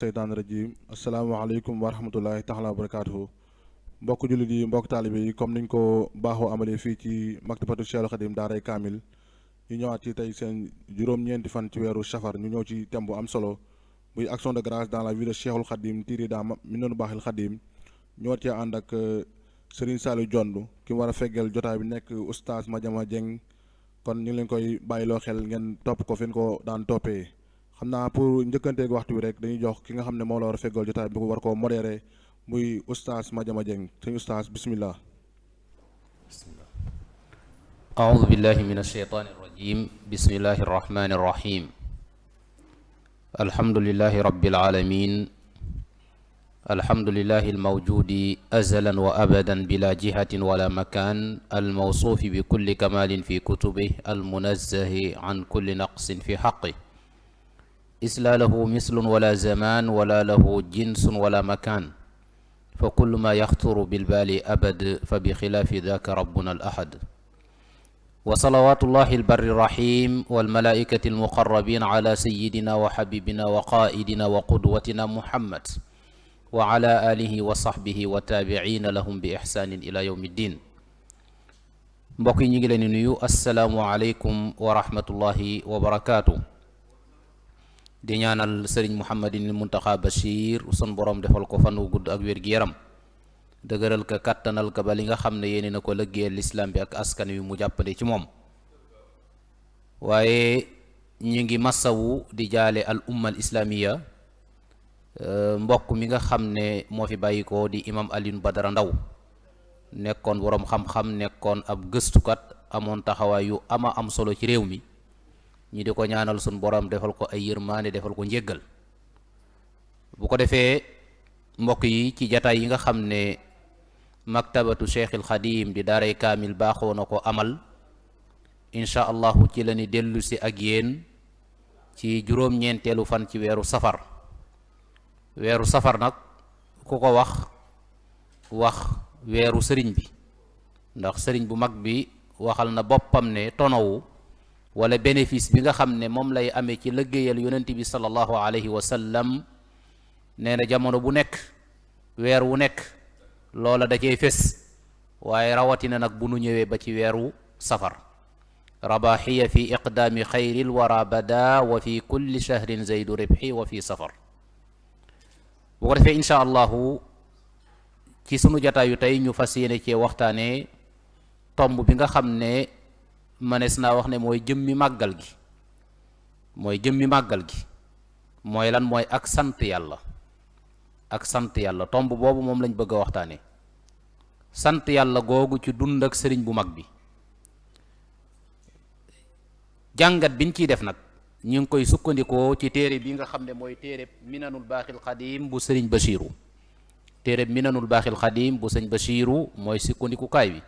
seytaani rajim asalaamaaleykum wa rahmatullahi taala wa barakaatuhu mbokk jullit yi mbokk taalibe yi comme niñ ko baaxoo amalee fii ci maktabatu Cheikhul Khadim daaray kaamil ñu ñëwaat ci tey seen juróom-ñeenti fan ci weeru safar ñu ñëw ci thème bu am solo muy action de grâce dans la vie de Cheikhul Khadim tiré dans Minanul Baaxil Khadim ñëwaat cee ànd ak Serigne Saliou Dione ki mu war a feggeel jotaay bi nekk oustaz Madiama Dieng kon ñu ngi leen koy bàyyiloo xel ngeen topp ko fi ko daan toppee xam naa pour njëkkanteeg waxtu bi rek dañuy jox ki nga xam ne moo la war a feggool jotaay bi ko war koo modéré muy oustaz Madiama Dieng sëñ oustaz bismillah. أعوذ بالله من الشيطان الرجيم بسم الله الرحمن الرحيم الحمد لله رب العالمين الحمد لله الموجود أزلا وأبدا بلا جهة ولا مكان الموصوف بكل كمال في كتبه المنزه عن كل نقص في حقه إذ لا له مثل ولا زمان ولا له جنس ولا مكان فكل ما يخطر بالبال أبد فبخلاف ذاك ربنا الأحد وصلوات الله البر الرحيم والملائكة المقربين على سيدنا وحبيبنا وقائدنا وقدوتنا محمد وعلى آله وصحبه وتابعين لهم بإحسان إلى يوم الدين mbokk yi ñu ngi leen di nuyu assalaamu aleykum wa rahmatullahi wa barakaatu di ñaanal sëriñ Mouhamadinil Muntaxa Bachir sun borom defal ko fan wu gudd ak wér-gi-yaram dëgëral ka kàttanal ka ba li nga xam ne yéene na ko lëggéeyal lislaam bi ak askan wi mu jàppale ci moom waaye ñu ngi massawu di jaale al umma al islamiya mbokk mi nga xam ne moo fi bàyyi ko di imam Alioune Badara Ndaw nekkoon boroom xam-xam nekkoon ab gëstukat amoon taxawaay yu ama am solo ci réew mi ñi di ko ñaanal sun borom defal ko ay yërmaane defal ko njéggal bu ko defee mbokk yi ci jataay yi nga xam ne maktabatu Cheikhul Khadim di daaray kaamil baaxoo na ko amal incha allahu ci la ni dellu si ak yéen ci juróom-ñeenteelu fan ci weeru safar nag ku ko wax weeru sëriñ bi ndax sëriñ bu mag bi waxal na boppam ne tonowu wala bénéfice bi nga xam ne moom lay amee ci liggéeyal yonent bi sallallahu alayhi wa sallam nee na jamono bu nekk weer wu nekk loola da cay fés waaye rawatina nag bu nu ñëwee ba ci weeru safar rabaxiya fi iqdaami xayril wara bada wa fi kulli shahrin zaydu ribxi wa fi safar bu ko defee incha allahu ci sunu jataayu tey ñu fas yéene cee waxtaane tomb bi nga xam ne mënees naa wax ne mooy jëmmi màggal gi mooy lan mooy ak sant yàlla tomb boobu moom lañ bëgg a waxtaane sant yàlla googu ci dund ak sëriñ bu mag bi jàngat biñ ciy def nag ñu ngi koy sukkandikoo ci téere bi nga xam ne mooy téere Minanul Baaxil Xadim bu sëriñ Bachiru mooy sukkandikukaay bi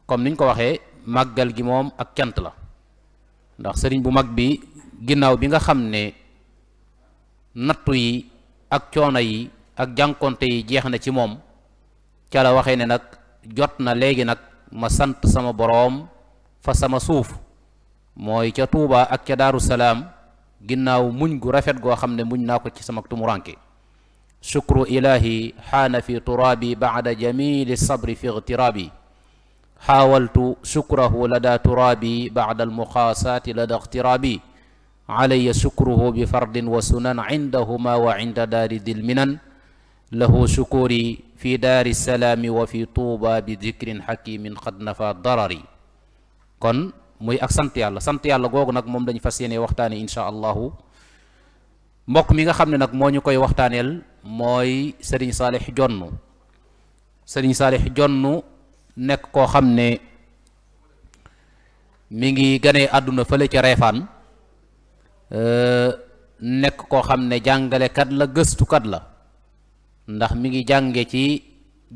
comme niñ ko waxee màggal gi moom ak cant la ndax sëriñ bu mag bi ginnaaw bi nga xam ne nattu yi ak coono yi ak jànkonte yi jeex na ci moom ca la waxee ne nag jot na léegi nag ma sant sama boroom fa sama suuf mooy ca Tuuba ak ca Daaru Salaam ginnaaw muñ gu rafet goo xam ne muñ naa ko ci sama tumuranke shukru ilahi xaana fi turaabi baada jamili sabri fi igtiraabi xaawaltu shukrahu lada turaabi baada almuxaasaati lada igtiraabi alayya shukruhu bi fardin wa sunan indahuma wa inda daari dil minan lahu shukuri fi daari salaami wa fi tuuba bi dikrin xakimin xad nafa darari kon muy ak sant yàlla googu nag moom dañu fas yéene waxtaane insha allahu mbokk mi nga xam ne nag moo ñu koy waxtaaneel mooy sëriñ Saalix Jonn nekk koo xam ne mi ngi ganee àdduna fële ca Reefaan nekk koo xam ne jàngalekat la gëstukat la ndax mi ngi jànge ci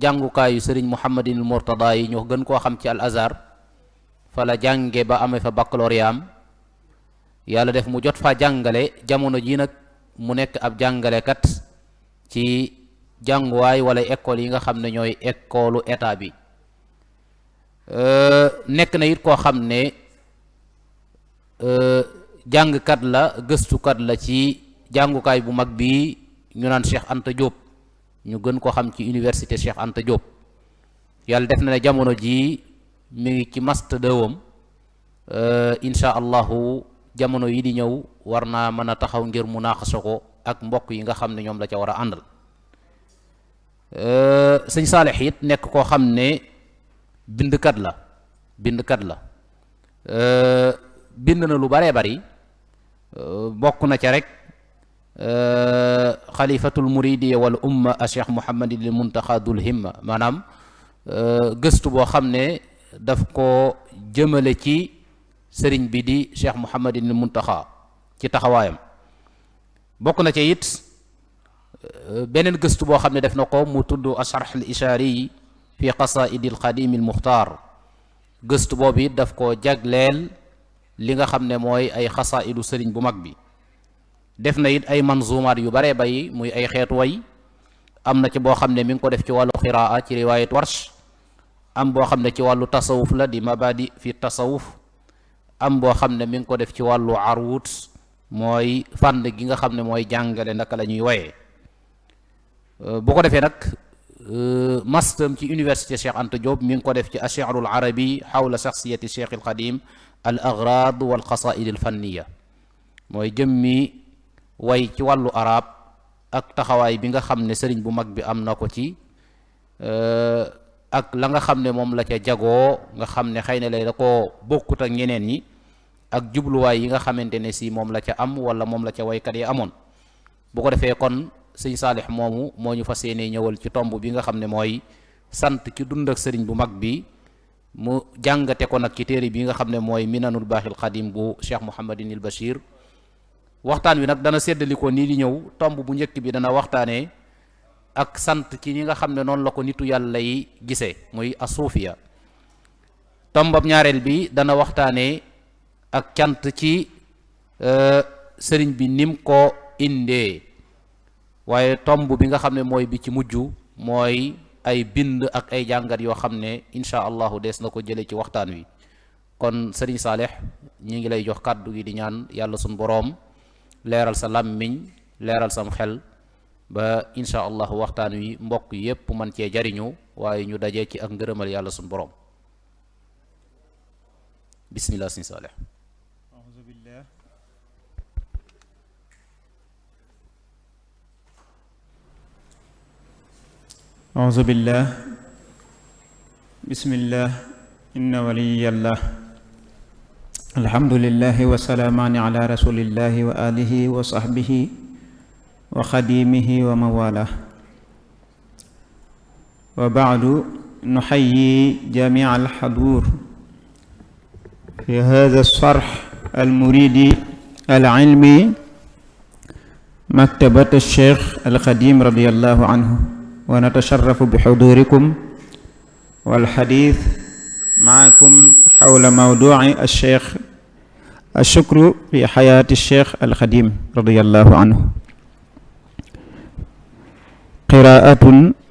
jàngukaayu sëriñ Muhammadinil Murtada yi ñoo gën koo xam ci al Azhar fa la jànge ba amee fa baccalauréat am yàlla def mu jot fa jàngale jamono ji nag mu nekk ab jàngalekat ci jànguwaay wala école yi nga xam ne ñooy école état bi nekk na it koo xam ne jàngkat la gëstukat la ci jàngukaay bu mag bi ñu naan Cheikh Anta Diop ñu gën ko xam ci université Cheikh Anta Diop yàlla def na ne jamono ji mi ngi ci master 2 insha allahu jamono yi di ñëw war naa mën a taxaw ngir mu naaxasa ko ak mbokk yi nga xam ne ñoom la ca war a àndal. sëñ Saalix it nekk koo xam ne bindkat la bind na lu baree bari bokk na ca rek xalifatul muridiya wal umma a cheikh Muhammadil Muntaxa dul himma maanaam gëstu boo xam ne daf ko jëmale ci sëriñ bi di cheikh Muhammadil Muntaxa ci taxawaayam. bokk na ca it beneen gëstu boo xam ne def na ko mu tudd asharh al ishaari fi qasaidi al xadim al muxtaar gëstu boobu it daf ko jagleel li nga xam ne mooy ay xasaidu sëriñ bu mag bi. def na it ay manzumaat yu baree bay muy ay xeetu way am na ci boo xam ne mi ngi ko def ci wàllu qiraa ci riwaayat warsh am boo xam ne ci wàllu tasawuf la di mabadi fi tasawuf am boo xam ne mi ngi ko def ci wàllu arwut mooy fànn gi nga xam ne mooy jàngale naka la ñuy woyee. bu ko defee nag mastam ci université Cheikh Anta Diop mi ngi ko def ci ash-shi'rul arabi xawla shaxsiyati Cheikh al Xadim al agrad wal qasaid al fanniya mooy jëmmi way ci wàllu arab ak taxawaay bi nga xam ne sëriñ bu mag bi am na ko ci ak la nga xam ne moom la ca jagoo nga xam ne xëy na lay da koo bokkut ak ñeneen ñi ak jubluwaay yi nga xamante ne si moom la ca am wala moom la ca waykat yi amoon. bu ko defee kon sëñ Saalix moomu moo ñu fas yéene ñëwal ci tomb bi nga xam ne mooy sant ki dund ak sëriñ bu mag bi mu jàngate ko nag ci téere bi nga xam ne mooy minanul baaxil xadim bu Cheikh Mouhamadinil Bachir. waxtaan wi nag dana séddali ko nii di ñëw tomb bu njëkk bi dana waxtaanee ak sant ci ñi nga xam ne noonu la ko nitu yàlla yi gisee muy asuufiya. tombab ñaareel bi dana waxtaanee ak cant ci sëriñ bi nim ko indee waaye tomb bi nga xam ne mooy bi ci mujj mooy ay bind ak ay jàngat yoo xam ne incha allahu dees na ko jële ci waxtaan wi. kon sëriñ Saalix ñi ngi lay jox kàddu gi di ñaan yàlla suñ boroom leeral sa làmmiñ leeral sam xel ba incha allahu waxtaan wi mbokk yépp man cee jariñu waaye ñu dajee ci ak ngërëmal yàlla suñ boroom. bismillah sëriñ Saalix. أعوذ بالله بسم الله إن ولي الله الحمد لله والسلامان على رسول الله وآله وصحبه وخديمه وموالاه وبعد نحيي جميع الحضور في هذا الصرح المريد العلمي مكتبة الشيخ الخديم رضي الله عنه ونتشرف بحضوركم والحديث معكم حول موضوع الشيخ الشكر في حياة الشيخ الخديم رضي الله عنه. قراءة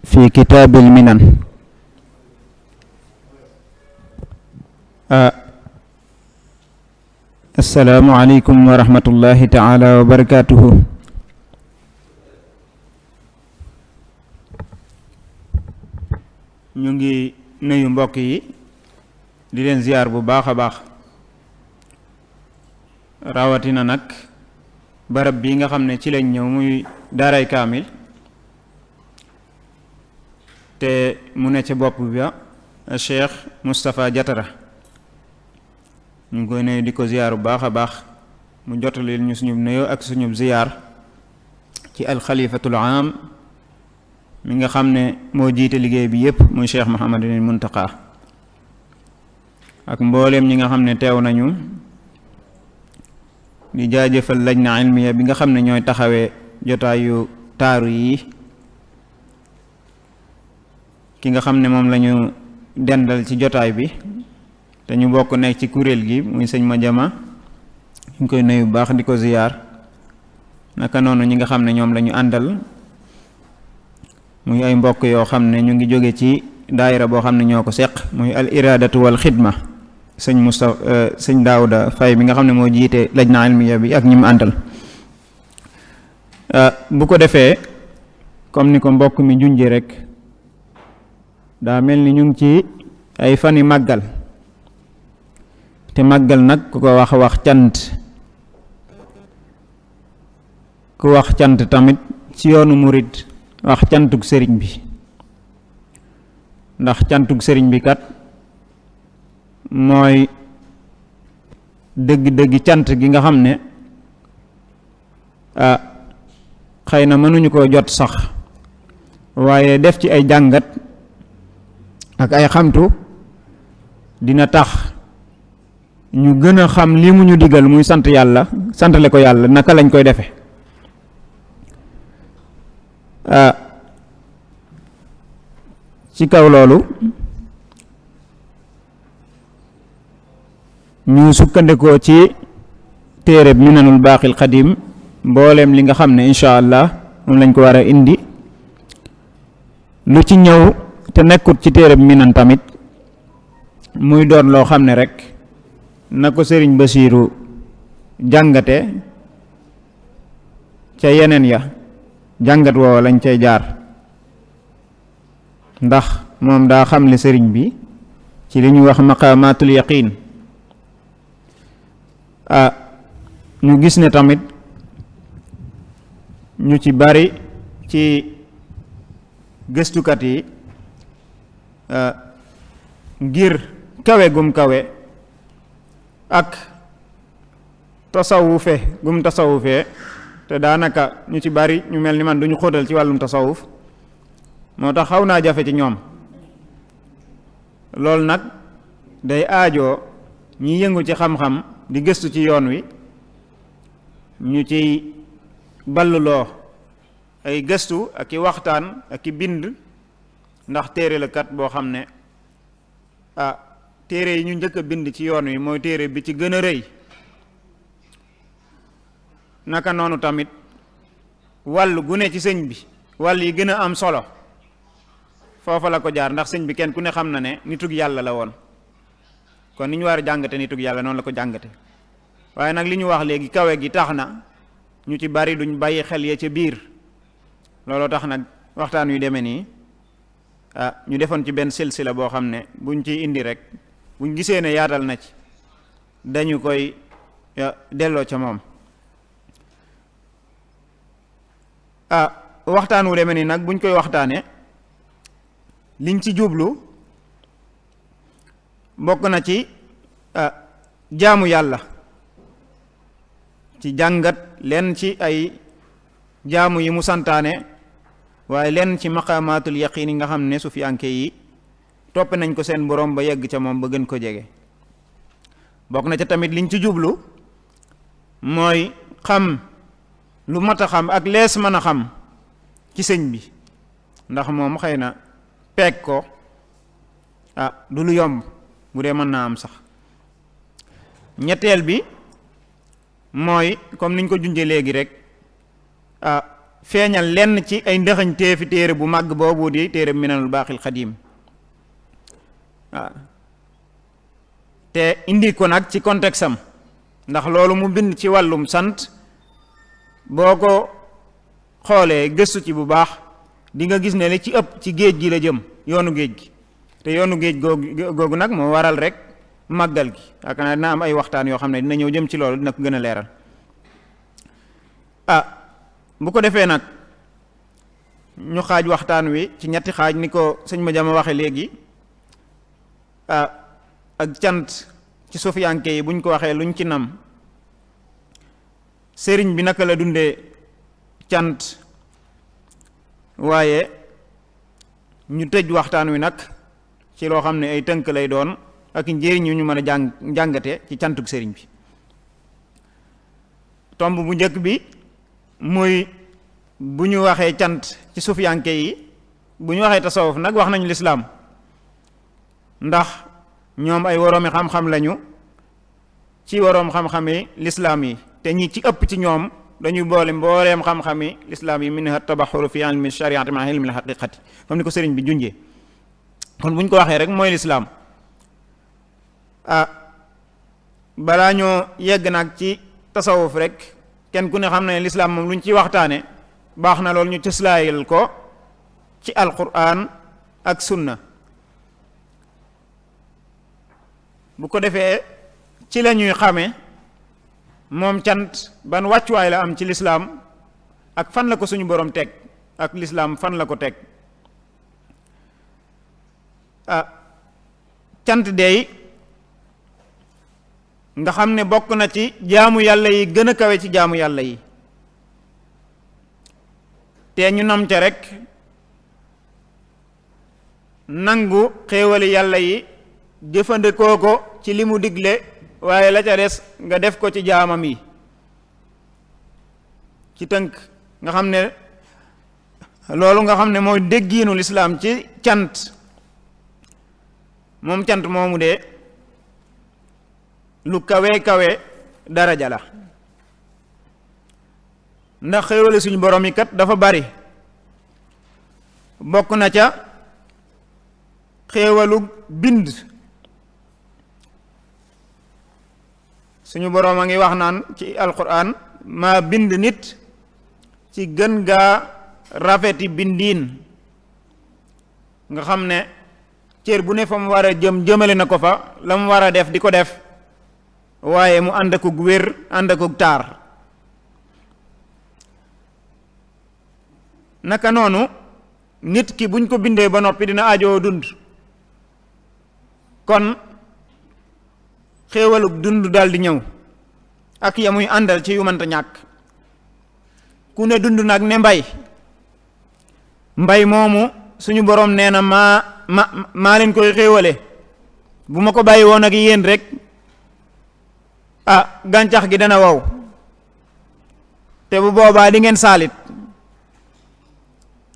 في كتاب المنن. السلام عليكم ورحمة الله تعالى وبركاته. ñu ngi nuyu mbokk yi di leen ziyaar bu baax a baax rawatina nag barab bi nga xam ne ci lañ ñëw muy daaray kaamil te mu ne ca bopp bi Cheikh Moustapha Diatara ñu ngi koy nuyu di ko ziyaar bu baax a baax mu jotalil ñu suñu nuyoo ak suñu ziyaar ci alxalifatul aam mi nga xam ne moo jiite liggéey bi yépp muy Cheikh Mouhamadinil Muntaqa ak mbooleem ñi nga xam ne teew nañu di jaajëfal lajna ilmiya bi nga xam ne ñooy taxawee jotaayu taaru yi ki nga xam ne moom lañu dendal ci jotaay bi te ñu bokk nekk ci kuréel gi muy sëñ Madiama ñu ngi koy nuyu bu baax di ko ziyaar naka noonu ñi nga xam ne ñoom lañu àndal muy ay mbokk yoo xam ne ñu ngi jóge ci daayira boo xam ne ñoo ko seq muy al iradatu wal xidma sëñ Daawuda Fay mi nga xam ne moo jiite lajna ilmiya bi ak ñi mu àndal bu ko defee comme ni ko mbokk mi junjee rek daa mel ni ñu ngi ci ay fani màggal te màggal nag ku ko wax cant, ku wax cant tamit ci yoonu murit wax cantug sëriñ bi, ndax cantug sëriñ bi kat mooy dëgg-dëgg cant gi nga xam ne xëy na mënuñu koo jot sax, waaye def ci ay jàngat ak ay xamtu dina tax ñu gën a xam li mu ñu digal muy sant yàlla, santale ko yàlla naka lañ koy defe. ci kaw loolu ñu sukkandikoo ci téereb Minanul Baaxil Xadim mbooleem li nga xam ne incha allah moom lañ ko war a indi, lu ci ñëw te nekkut ci téereb Minan tamit muy doon loo xam ne rek na ko sëriñ Basiiru jàngate ca yeneen ya jàngat woowa lañ cay jaar, ndax moom daa xamle sëriñ bi ci li ñuy wax maqaamaatul yaqiin. ñu gis ne tamit ñu ci bari ci gëstukat yi ngir kawe gum kawe ak tasawufe gum tasawufe, te daanaka ñu ci bari ñu mel ni man duñu xóotal ci wàllum tasawuf, moo tax xaw naa jafe ci ñoom. loolu nag day aajoo ñi yëngu ci xam-xam di gëstu ci yoon wi ñu ciy balluloo ay gëstu ak i waxtaan ak i bind, ndax téere la kat boo xam ne téere yi ñu njëkk a bind ci yoon wi mooy téere bi ci gën a rëy. naka noonu tamit wàll gu ne ci sëñ bi wàll yi gën a am solo foofa la ko jaar, ndax sëñ bi kenn ku ne xam na ne nitug yàlla la woon, kon ni ñu war a jàngate nitug yàlla noonu la ko jàngate. waaye nag li ñu wax léegi kawe gi tax na ñu ci bari duñ bàyyi xel ya ca biir, looloo tax nag waxtaan wi demee nii ñu defoon ci benn silsila boo xam ne buñ ciy indi rek buñ gisee ne yaatal na ci dañu koy delloo ca moom. waxtaan wu demee nii nag buñ koy waxtaane liñ ci jublu bokk na ci jaamu yàlla, ci jàngat lenn ci ay jaamu yi mu santaane, waaye lenn ci maqaamaatul yaqiin yi nga xam ne sufiyanke yi topp nañ ko seen borom ba yegg ca moom ba gën ko jege. bokk na ca tamit liñ ci jublu mooy xam lu mat a xam ak lees mën a xam ci sëñ bi, ndax moom xëy na peeg ko du lu yomb bu dee mën naa am sax. ñetteel bi mooy comme niñ ko junjee léegi rek feeñal lenn ci ay ndëxañ teefi téere bu màgg boobu di téere Minanul Baaxil Xadim te indi ko nag ci contexte am, ndax loolu mu bind ci wàllum sant boo ko xoolee gëstu ci bu baax di nga gis ne li ci ëpp ci géej gi la jëm, yoonu géej gi, te yoonu géej googu nag moo waral rek màggal gi. yaakaar naa dina am ay waxtaan yoo xam ne dina ñëw jëm ci loolu, dina ko gën a leeral. bu ko defee nag ñu xaaj waxtaan wi ci ñetti xaaj ni ko sëñ Madiama waxe léegi. ak cant ci sufiyanke yi buñ ko waxee luñ ci nam, sëriñ bi naka la dundee cant, waaye ñu tëj waxtaan wi nag ci loo xam ne ay tënk lay doon ak njëriñ yu ñu mën a jàngate ci cantuk sëriñ bi. tomb bu njëkk bi muy bu ñu waxee cant ci sufiyanke yi, bu ñu waxee tasawuf nag wax nañu lislaam, ndax ñoom ay woroomi xam-xam lañu ci woroom xam-xami lislaam yi, te ñi ci ëpp ci ñoom dañuy boole mbooleem xam-xami lislaam yi minha tabaxuru fi ilmi shariati ma ilmi haqiqati, comme ni ko sëriñ bi junjee. kon bu ñu ko waxee rek mooy lislaam. balaa ñoo yegg nag ci tasawuf rek kenn ku ne xam ne lislaam moom lu ñu ci waxtaane baax na loolu ñu cëslaayal ko ci alquran ak sunna. bu ko defee ci la ñuy xame moom cant ban wàccuwaay la am ci lislaam ak fan la ko suñu borom teg ak lislaam fan la ko teg. cant dey nga xam ne bokk na ci jaamu yàlla yi gën a kawe ci jaamu yàlla yi, te ñu nam ca rek nangu xéewali yàlla yi jëfandikoo ko ci li mu digle, waaye la ca des nga def ko ci jaamam yi. ci tënk nga xam ne loolu nga xam ne mooy déggiinu lislaam ci cant, moom cant moomu de lu kawe kawe daraja la. ndax xéewale suñu borom yi kat dafa bari. bokk na ca xéewalu bind. suñu borom a ngi wax naan ci alquran maa bind nit ci gën gaa rafeti bindiin, nga xam ne cër bu ne fa mu war a jëmale na ko fa, la mu war a def di ko def, waaye mu ànd akug wér ànd akug taar. naka noonu nit ki buñ ko bindee ba noppi dina ajoo dund, kon xéewalug dund dal di ñëw ak ya muy àndal ci yu mënta ñàkk. ku ne dund nag ne mbay moomu suñu boroom nee na maa leen koy xéewale. bu ma ko bàyyi woon ak yéen rek gàncax gi dana wow, te bu boobaa di ngeen saalit.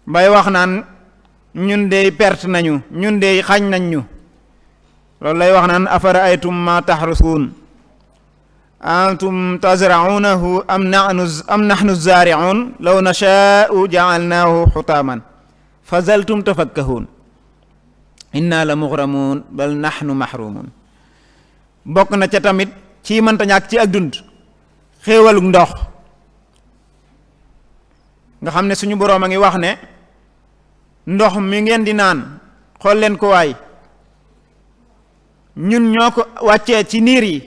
bay wax naan ñun dey perte nañu, ñun dey xañ nañ ñu. loolu lay wax naan afara aytum ma taxrusuun antum tazra'unahu am nahnu zaari'un law nashaa'u ja'alnaahu xutaaman fa zaltum tafakkahuun inna la mughramuun bal nahnu mahruumuun. bokk na ca tamit ci mënta ñàkk ci ak dund xéewalug ndox, nga xam ne suñu boroom a ngi wax ne ndox mi ngeen di naan xool leen ko waay, ñun ñoo ko wàccee ci niir yi.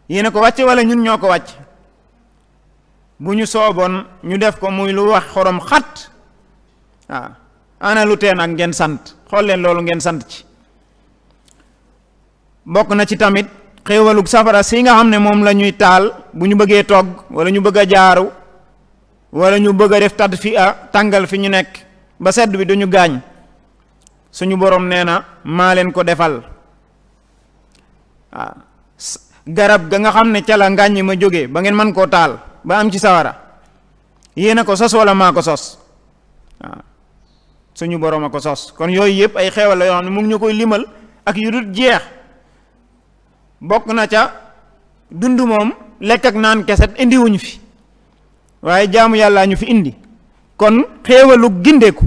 yéena ko wàcce wala ñun ñoo ko wàcc? bu ñu sooboon ñu def ko muy lu wax xorom xat. ana lu teen ak ngeen sant, xool leen loolu ngeen sant ci. bokk na ci tamit xéewalug safara si nga xam ne moom la ñuy taal bu ñu bëggee togg wala ñu bëgg a jaaru wala ñu bëgg a def tadd fi tàngal fi ñu nekk ba sedd bi duñu gaañ. suñu boroom nee na maa leen ko defal. garab ga nga xam ne ca la ngàññ ma jóge ba ngeen mën koo taal ba am ci sawara, yéen a ko sos wala maa ko sos? suñu boroom a ko sos. kon yooyu yëpp ay xeewal la yoo xam ne mu ngi ñu koy limal ak yu dul jeex. bokk na ca dund moom lekk ak naan keset indiwuñu fi, waaye jaamu yàllaa ñu fi indi. kon xéewalu gindeeku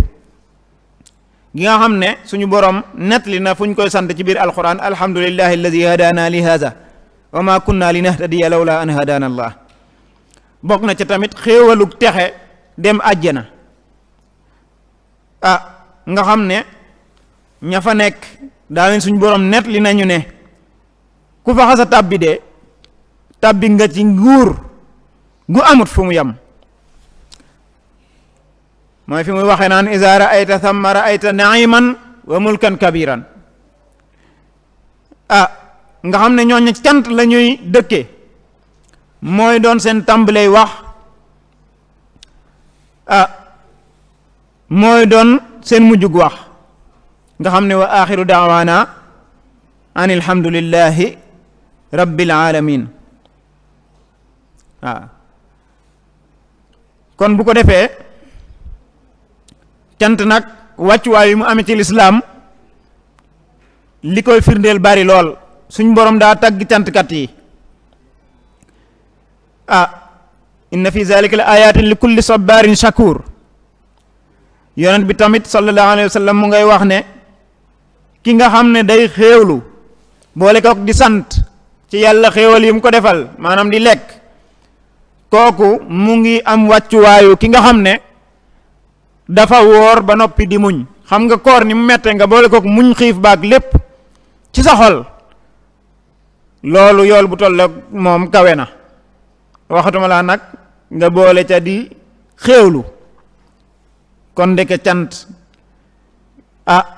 gi nga xam ne suñu borom nettali na fu ñu koy sant ci biir alquran alhamdulillahi alladi hadana li hada wa ma kunna linahtadiya lawla an hadana allah. bokk na ca tamit xéewalu texe dem àjjana. nga xam ne ña fa nekk daa leen suñu borom nettali nañu ne ku fa xasa tàbbi de tàbbi nga ci nguur gu amut fu mu yam. mooy fi muy waxee naan iza ra'ayta thamma ra'ayta na'iman wa mulkan kabiran. nga xam ne ñooñu cant la ñuy dëkke, mooy doon seen tàmbalay wax, mooy doon seen mujjug wax. nga xam ne wa axiru da'wana an alhamdulillahi rabbil alamin. kon bu ko defee cant nag wàccuwaay yi mu amee ci lislaam li koy firndeel bari lool. suñ borom daa tagg cantkat yi. inna fi zalika la ayatin li kulli sabarin shakur. yonent bi tamit sallallahu alayhi wa sallam mu ngay wax ne ki nga xam ne day xéewlu boole ko di sant ci yàlla xéewal yi mu ko defal, maanaam di lekk, kooku mu ngi am wàccuwaayu ki nga xam ne dafa woor ba noppi di muñ. xam nga koor ni mu mette nga boole kook muñ xiif baag lépp ci sa xol, loolu yool bu toll moom kawe na, waxatuma laa nag nga boole ca di xéewlu. kon ndeke cant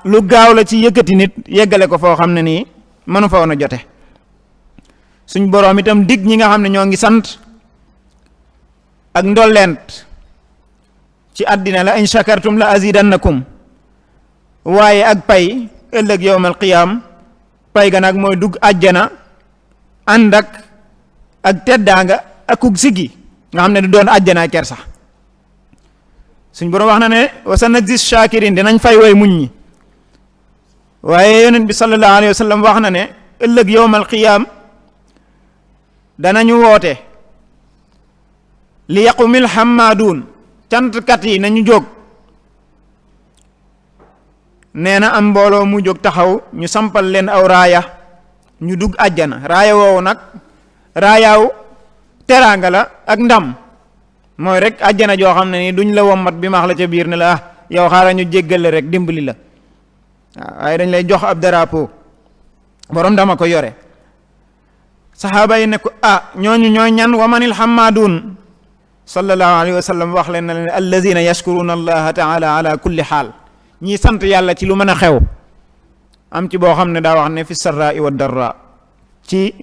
lu gaaw la ci yëkkati nit yeggale ko foo xam ne nii mënu fa woon a jote. suñ boroom itam dig ñi nga xam ne ñoo ngi sant ak ndollent ci àddina la in shakartum la azidannakum, waaye ak pay ëllëg yowmal qiyaam pay ga nag mooy dugg àjjana ànd ak teddaanga akuk siggi nga xam ne du doon àjjana kersa. suñ boroom wax na ne wa sanajzi shakirin dinañ fay way muñ ñi, waaye yonent bi sallallahu alayhi wa sallam wax na ne ëllëg yowmal qiyaam danañu woote li yaqumil hammaduun, cantkat yi nañu jóg. nee na am mbooloo mu jóg taxaw ñu sampal leen aw raaya ñu dugg àjjana. raaya woowu nag raayaaw teraanga la ak ndam, mooy rek àjjana joo xam ne ni duñ la wommat bi maax la ca biir ne la yow xaaral ñu jéggal la rek dimbali la, waaye dañ lay jox ab drapeau, borom dama ko yore. saxaaba yi ne ko ñooñu ñooy ñan? wa manil hammaduun. sallallahu alayhi wa sallam wax leen na leen allazina yashkuruna allaha taala ala kulli xaal, ñii sant yàlla ci lu mën a xew. am ci boo xam ne daa wax ne fi sarraa wa darra, ci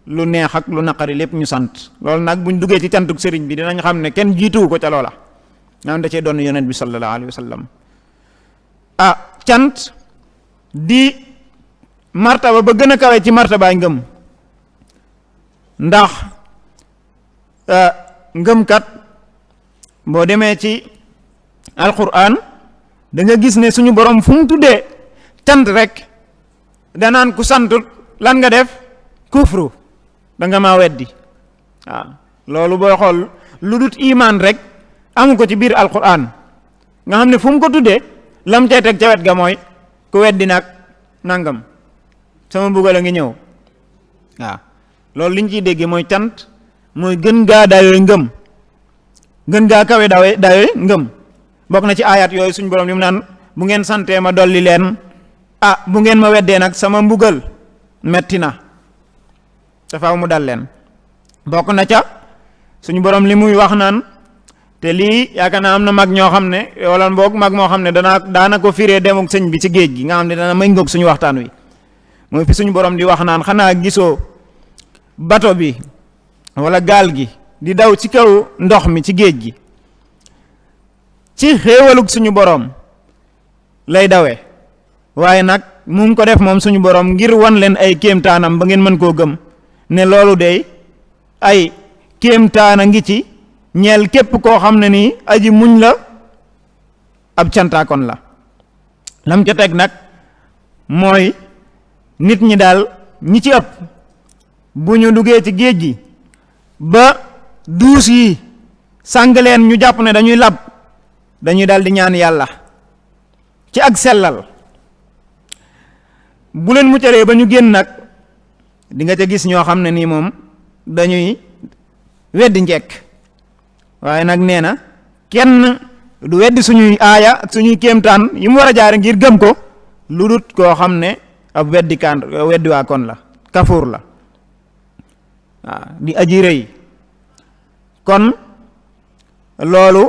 lu neex ak lu naqari lépp ñu sant. loolu nag buñ duggee ci cantuk sëriñ bi dinañ xam ne kenn jiituwu ko ca loola, naan da cee doon yonent bi sallallahu alayhi wa sallam. cant di martaba ba gën a kawe ci martabaay ngëm, ndax ngëmkat boo demee ci alquran da nga gis ne suñu borom fu mu tuddee cant rek danaan ku santut lan nga def? kufru, da nga maa weddi. loolu booy xool lu dut imaan rek amu ko ci biir alquran, nga xam ne fu mu ko tuddee lam cay teg ca wet ga mooy ku weddi nag nangam sama mbugal a ngi ñëw. loolu liñ ciy déggee mooy cant mooy gën gaa dayooy ngëm, gën gaa kawe dayooy ngëm. bokk na ci ayat yooyu suñ borom li mu naan bu ngeen santee ma dolli leen, bu ngeen ma weddee nag sama mbugal metti na, dafaaw mu dal leen. bokk na ca suñu borom li muy wax naan, te lii yaakaar naa am na mag ñoo xam ne wala mboog mag moo xam ne daana ko firee demuk sëñ bi ci géej gi, nga xam ne dana may ngoog suñu waxtaan wi. mooy fi suñu borom di wax naan xanaa gisoo bato bi wala gaal gi di daw ci kaw ndox mi ci géej gi, ci xéewalug suñu borom lay dawee, waaye nag mu ngi ko def moom suñu borom ngir wan leen ay kéemtaanam ba ngeen mën koo gëm ne loolu de ay kéemtaana ngi ci ñeel képp koo xam ne nii aji muñ la, ab cantaakon la. lam ca teg nag mooy nit ñi daal ñi ci ëpp bu ñu duggee ci géej gi ba duus yi sàng leen ñu jàpp ne dañuy lab, dañuy daal di ñaan yàlla ci ak sellal. bu leen muccalee ba ñu génn nag di nga ca gis ñoo xam ne nii moom dañuy weddi njekk, waaye nag nee na kenn du weddi suñuy aaya suñuy kéemtaan yi mu war a jaare ngir gëm ko lu dut koo xam ne ab weddiwaa kon la, kafuur la, di aji rëy. kon loolu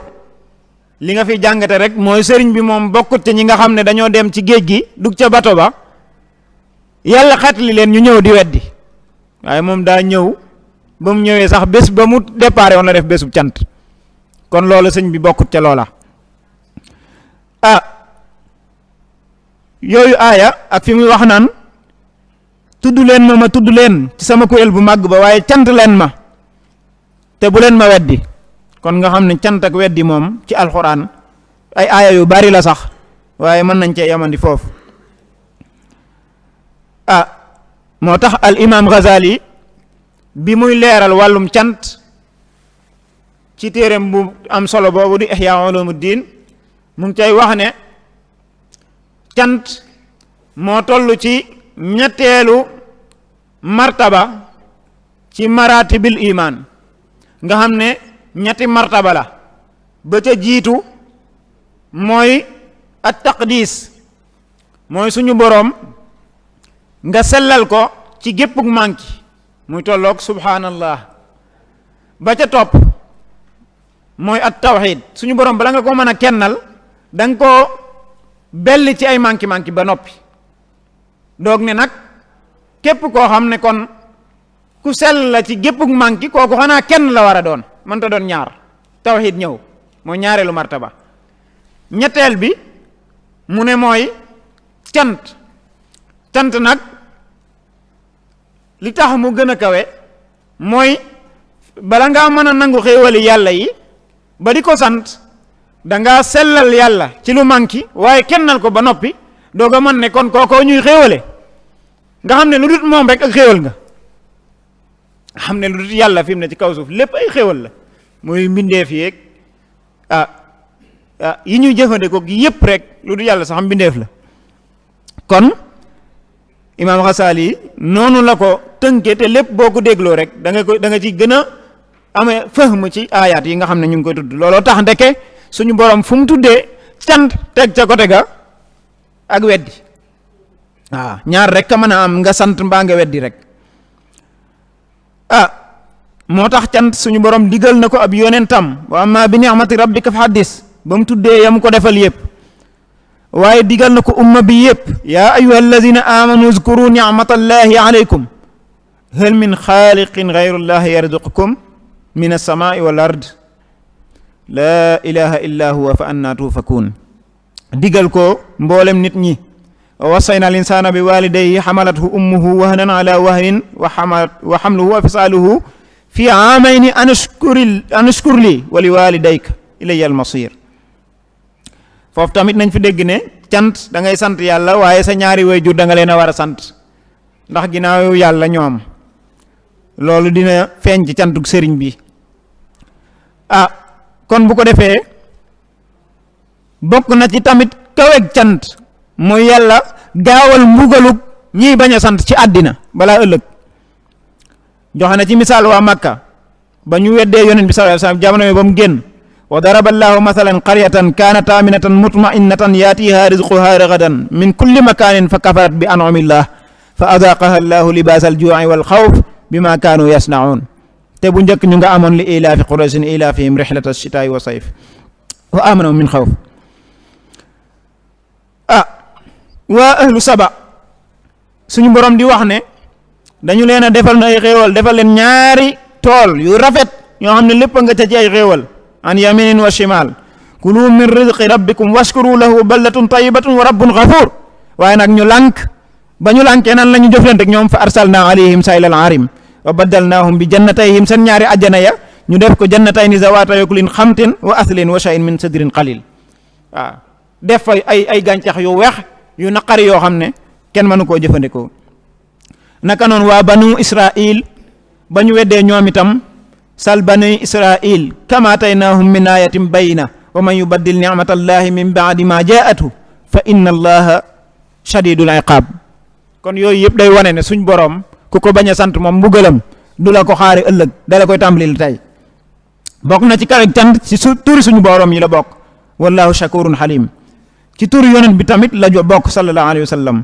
li nga fi jàngate rek mooy sëriñ bi moom bokkut ci ñi nga xam ne dañoo dem ci géej gi dugg ca bato ba yàlla xetli leen ñu ñëw di weddi, waaye moom daa ñëw ba mu ñëwee sax bés ba mu déparé woon la def bésub cant. kon loolu sëñ bi bokkut ca loola. yooyu aaya ak fi muy wax naan tudd leen ma tudd leen ci sama kuréel bu màgg ba, waaye cant leen ma te bu leen ma weddi. kon nga xam ne cant ak weddi moom ci alxuraan ay aaya yu bari la sax, waaye mën nañ cee yamandi foofu. moo tax al imam Ghazali bi muy leeral wàllum cant ci téereem bu am solo boobu di Ihya Ulumuddin mu ngi cay wax ne cant moo toll ci ñetteelu martaba ci maratibil iman, nga xam ne ñetti martaba la ba ca jiitu mooy at taqdis mooy suñu boroom nga sellal ko ci géppuk manki muy tolloog subhanallah. ba ca topp mooy at tawxid suñu boroom bala nga ko mën a kennal da nga koo belli ci ay manki ba noppi doog ne nag képp koo xam ne kon ku sell la ci géppuk manki kooku xanaa kenn la war a doon mënta doon ñaar tawxid ñëw mooy ñaareelu martaba. ñetteel bi mu ne mooy cant nag li tax mu gën a kawe mooy bala ngaa mën a nangu xéewali yàlla yi ba di ko sant dangaa sellal yàlla ci lu manki waaye kennal ko ba noppi doog a mën ne kon kookoo ñuy xéewale nga xam ne lu dut moom rek ak xéewal nga xam ne lu dut yàlla fi mu ne ci kaw suuf lépp ay xéewal la muy mbindeef yeeg yi ñuy jëfandikoo gi yépp rek lu dut yàlla sax mbindeef la. kon imaam Xasaali noonu la ko tënke te lépp boo ko dégloo rek da nga ci gën a amee fahmu ci aayaat yi nga xam ne ñu ngi koy tudd looloo tax ndeke suñu borom fu mu tuddee cant teg ca côté ga ak weddi waaw ñaar rek ka mën a am nga sant mbaa nga weddi rek moo tax cant suñu borom digal na ko ab yonentam wa amma bi ni'mati rabbika fa haddis ba mu tuddee yam ko defal yépp waaye digal na ko umma bi yépp yaa ayyuha alladina amanu uzkuru ni'matallahi alaykum hal min xaaliqin gayrullahi yarzuqukum min as-samaa'i wal ard laa ilaha illa huwa fa anna tuufakun digal ko mboolem nit ñi wa wassayna al insana bi walidayhi hamalathu ummuhu wahnan ala wahnin wa hamluhu wa fisaaluhu fi aamayni an ashkur li wa li walidayka ilayya al masir. foofu tamit nañ fi dégg ne cant da ngay sant yàlla waaye sa ñaari waajur da nga leen a war a sant ndax ginnaaw yàlla ñoom loolu dina feeñ ci cantuk sëriñ bi kon bu ko defee bokk na ci tamit kaweeg cant mooy yàlla gaawal mbugalug ñiy bañ a sant ci àddina balaa ëllëg. joxe na ci misaal waa Makka ba ñu weddee yonent bi sallallahu alayhi wasallam jamono yi ba mu génn wa daraba allahu mathalan qaryatan kanat aminatan mutma'innatan yatiha rizquha ragadan min kulli makanin fa kafarat bi an'amillah fa adaqaha allahu libas al-ju'i wal khawf bima kanu yasna'un. te bu njëkk ñu nga amoon li ilaafi qurayshin ilaafihim rihlata ash-shitaa'i wa sayf wa amanu min xawf. waa ahlu saba suñu borom di wax ne dañu leen a defal na ay xéewal defal leen ñaari tool yu rafet ñoo xam ne lépp nga ca ci ay xéewal an yaminin wa shimal kulu min rizqi rabbikum washkuru lahu baldatun tayyibatun wa rabbun ghafur. waaye nag ñu lànk ba ñu lànkee nan la ñu jëflante ak ñoom fa arsalna alayhim saylal arim wa baddalnaahum bi jannatayhim seen ñaari ajjana ya ñu def ko jannatayni zawaata yakulin xamtin wa aslin wa shay'in min sidrin qalil. def fa ay gàncax yu weex yu naqari yoo xam ne kenn mënu koo jëfandikoo. naka noonu waa banu israil ba ñu weddee ñoom itam sal bani israil kama ataynaahum min ayatin bayina wa man yubaddil ni'matallahi min ba'di ma jaa'athu fa inna allaha shadidul iqab. kon yooyu yëpp day wane ne suñ borom ku ko bañ a sant moom mbugalam du la ko xaari ëllëg dala koy tàmbalil tey. bokk na ci karek cant ci turi suñu borom yi la bokk wallahu shakurun halim. ci turi yonent bi tamit la bokk sallallahu alayhi wa sallam.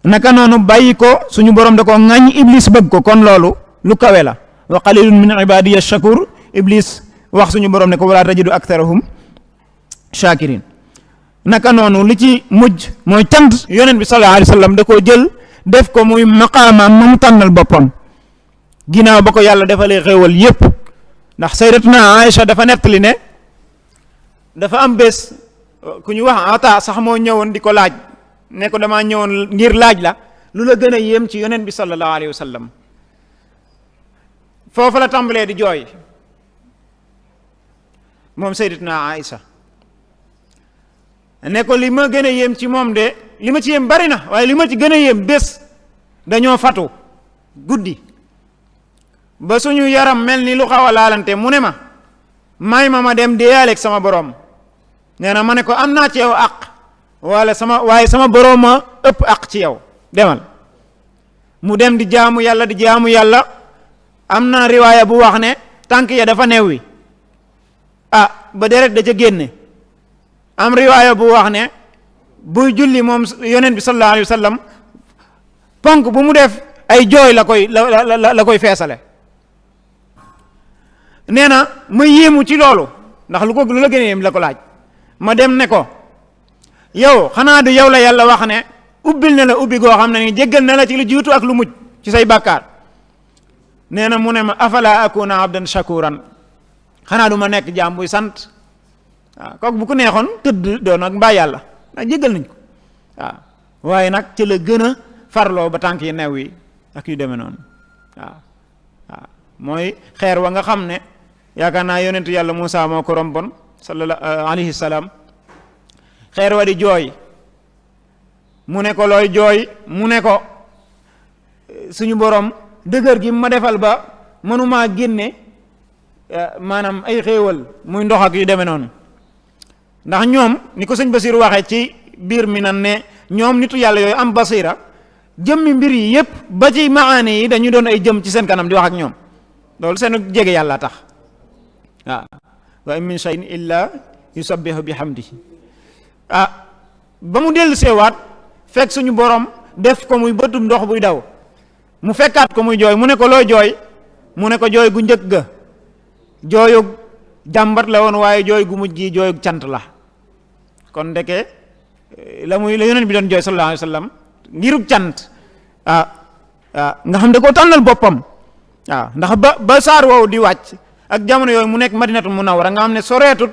naka noonu bàyyi ko suñu borom da ko ŋàññ iblis bëgg ko kon loolu lu kawe la. wa qalilun min ibadiya shakur iblis wax suñu borom ne ko wala tajidu aktharahum shakirin. naka noonu li ci mujj mooy cant yonent bi sallallahu alayhi wa sallam da koo jël def ko muy maqaamaam ma mu tànnal boppam ginnaaw ba ko yàlla defalee xéewal yépp. ndax sayyidatuna Aïcha dafa nettali ne dafa am bés ku ñu wax ata sax moo ñëwoon di ko laaj ne ko damaa ñëwoon ngir laaj la lu la gën a yéem ci yonent bi sallallahu alayhi wa sallam. foofu la tàmbalee di jooy moom sayyidatuna Aïcha ne ko li ma gën a yéem ci moom de li ma ci yéem bari na waaye li ma ci gën a yéem bés dañoo fatu guddi ba suñu yaram mel ni lu xaw a laalante mu ne ma may ma dem deeyaaleeg sama borom. nee na ma ne ko am naa ci yow àq waaye sama borom ma ëpp àq ci yow demal. mu dem di jaamu yàlla am na riwaaya bu wax ne tànk ya dafa neew wi ba deret da ca génne. am riwaaya bu wax ne buy julli moom yonent bi sallallahu alayhi wa sallam ponk bu mu def ay jooy la koy feesale. nee na ma yéemu ci loolu ndax lu la gën a yéem la ko laaj. ma dem ne ko yow xanaa du yow la yàlla wax ne ubbil na la ubbi goo xam ne ni jéggal na la ci lu jiitu ak lu mujj ci say bàkkaar. nee na mu ne ma afala akuna abdan shakuran, xanaa du ma nekk jaam buy sant. waaw kooku bu ko neexoon tëdd doon ak mbaa yàlla ndax jéggal nañ ko. waaw waaye nag ci la gën a farloo ba tànk yi new yi ak yu demee noonu. waaw mooy xeer wa nga xam ne yaakaar naa yonentu yàlla Muusaa moo ko rombon sallallahu alayhi salaam. xeer wa di jooy mu ne ko looy jooy mu ne ko suñu borom dëgër gi ma defal ba mënumaa génne maanaam ay xéewal muy ndox ak yu demee noonu. ndax ñoom ni ko sëñ Basiir waxee ci biir mi nan ne ñoom nitu yàlla yooyu am basira jëmmi mbir yi yépp ba ci maani yi dañu doon ay jëm ci seen kanam di wax ak ñoom loolu seen jege yàlla tax. waaw wa in min shay'in illa yusabbihu bihamdihi. ba mu dellu seewaat fekk suñu borom def ko muy bëtum ndox buy daw mu fekkaat ko muy jooy mu ne ko looy jooy mu ne ko jooy gu njëkk ga jooyug jàmbat la woon waaye jooy gu mujj gi jooyug cant la. kon ndeke la yonent bi doon jooy sallallahu alayhi wa sallam ngirug cant nga xam da koo tànnal boppam. ndax ba saar woowu di wàcc ak jamono yooyu mu nekk Madinatul Munawwara nga xam ne soreetut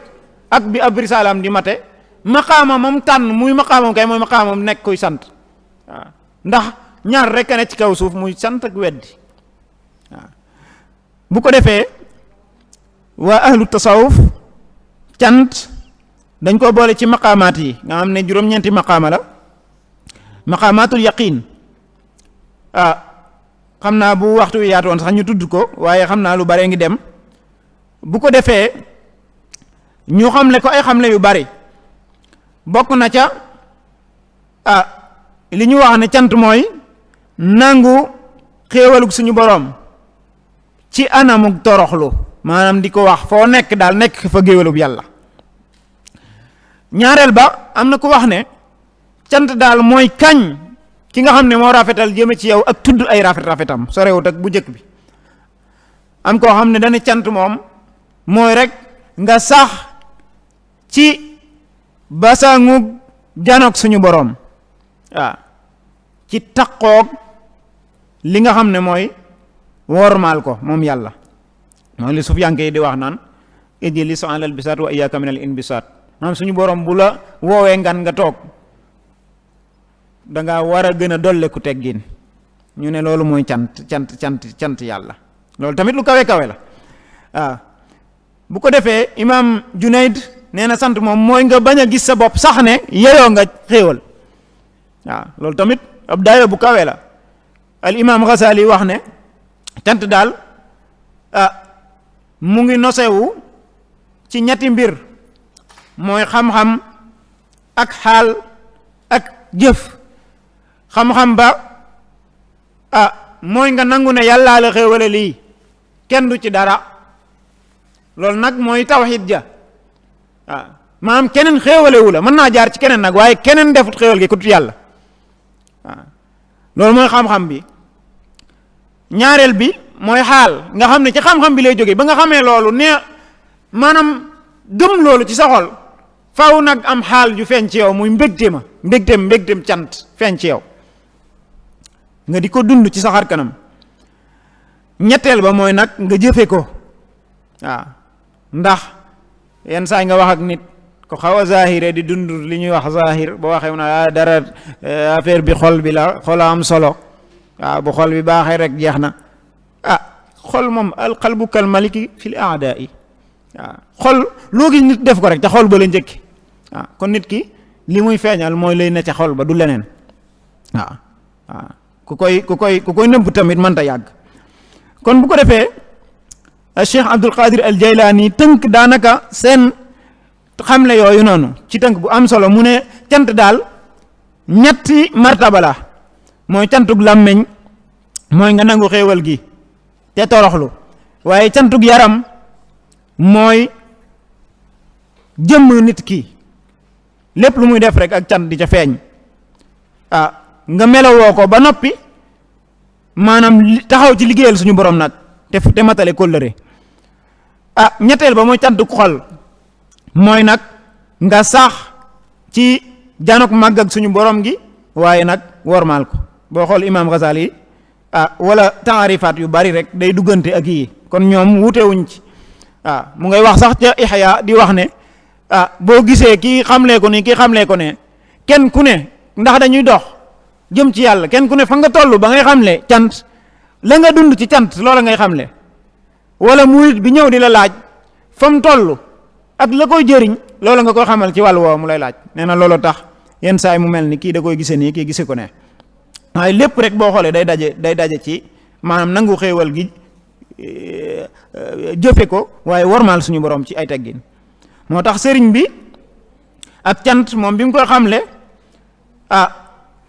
ak bi ab risalaam di mate maqaama moom tànn muy maqaamam kay mooy maqaamam nekk kuy sant. ndax ñaar rek a ne ci kaw suuf muy sant ak weddi. bu ko defee waa ahlu tasawuf cant dañ ko boole ci maqaamaat yi nga xam ne juróom-ñeenti maqaama la. maqaamaatul yaqiin xam naa bu waxtu wi yaatu woon sax ñu tudd ko waaye xam naa lu bare ngi dem. bu ko defee ñu xamle ko ay xamle yu bari bokk na ca li ñu wax ne cant mooy nangu xéewalug suñu boroom ci anamug toroxlu maanaam di ko wax foo nekk daal nekk fa géewalug yàlla. ñaareel ba am na ku wax ne cant daal mooy kañ ki nga xam ne moo rafetal jëme ci yow ak tudd ay rafetam sorewut ak bu njëkk bi. am koo xam ne dana cant moom mooy rek nga sax ci basangu janoog suñu boroom ci taqoog li nga xam ne mooy wormaal ko moom yàlla. mooy li sufiyanke yi di wax naan ijlis ala al bisaat wa iyyaka min al inbisaat maanaam suñu boroom bu la woowee ngan nga toog danga war a gën a dolleku teggin. ñu ne loolu mooy cant yàlla. loolu tamit lu kawe la. bu ko defee imaam Junayd nee na sant moom mooy nga bañ a gis sa bopp sax ne yeyoo nga xéewal. loolu tamit ab daayo bu kawe la. al imaam Ghazali wax ne cant daal mu ngi nosewu ci ñetti mbir mooy xam-xam ak xaal ak jëf. xam-xam ba mooy nga nangu ne yàllaa la xéewale lii kenn du ci dara. loolu nag mooy tawxiid ja. maanaam keneen xéewalewu la mën naa jaar ci keneen nag waaye keneen defut xéewal gi ku tut yàlla. loolu mooy xam-xam bi. ñaareel bi mooy xaal nga xam ne ci xam-xam bi lay jógee ba nga xamee loolu ne maanaam gëm loolu ci sa xol faw nag am xaal ju feeñ ci yow muy mbégteem cant feeñ ci yow nga di ko dund ci sa xar kanam. ñetteel ba mooy nag nga jëfe ko. ndax yenn saa nga wax ak nit ko xaw a zahire di dund li ñuy wax zahir boo waxee na dara affaire bi xol bi la xol am solo. bu xol bi baaxee rek jeex na. xol moom alqalbu kal maliki fil a'da'i. xol loo gis nit def ko rek ca xol ba la njëkki. kon nit ki li muy feeñal mooy lay ne ca xol ba du leneen. ku koy nëbb tamit mënta yàgg. kon bu ko defee Cheikh Abdul Qadir al Jaylaani tënk daanaka seen xamle yooyu noonu ci tënk bu am solo mu ne cant daal ñetti martaba la. mooy cantug làmmiñ mooy nga nangu xéewal gi te toroxlu waaye cantug yaram mooy jëmm nit ki lépp lu muy def rek ak cant di ca feeñ nga melowoo ko ba noppi maanaam taxaw ci liggéeyal suñu borom nag te matale kóllëre ñetteel ba mooy cantuk xol mooy nag nga sax ci janok màgg ak suñu borom gi waaye nag wormaal ko boo xool imaam Ghazali wala taarifaat yu bari rek day duggante ak yi kon ñoom wutewuñ ci mu ngay wax sax ca Ihya di wax ne boo gisee kii xamlee ko nii kii xamlee ko ne kenn ku ne ndax dañuy dox jëm ci yàlla kenn ku ne fa nga toll ba ngay xamle cant la nga dund ci cant loola ngay xamle wala murit bi ñëw di la laaj fa mu toll ak la koy jëriñ loola nga koy xamal ci wàllu woowu mu lay laaj nee na loolu tax yenn saa yi mu mel ni kii da koy gisee nii kii gisee ko ne waaye lépp rek boo xoolee day daje ci maanaam nangu xéewal gi jëfe ko waaye wormaal suñu borom ci ay teggin moo tax sëriñ bi ak cant moom bi mu koy xamle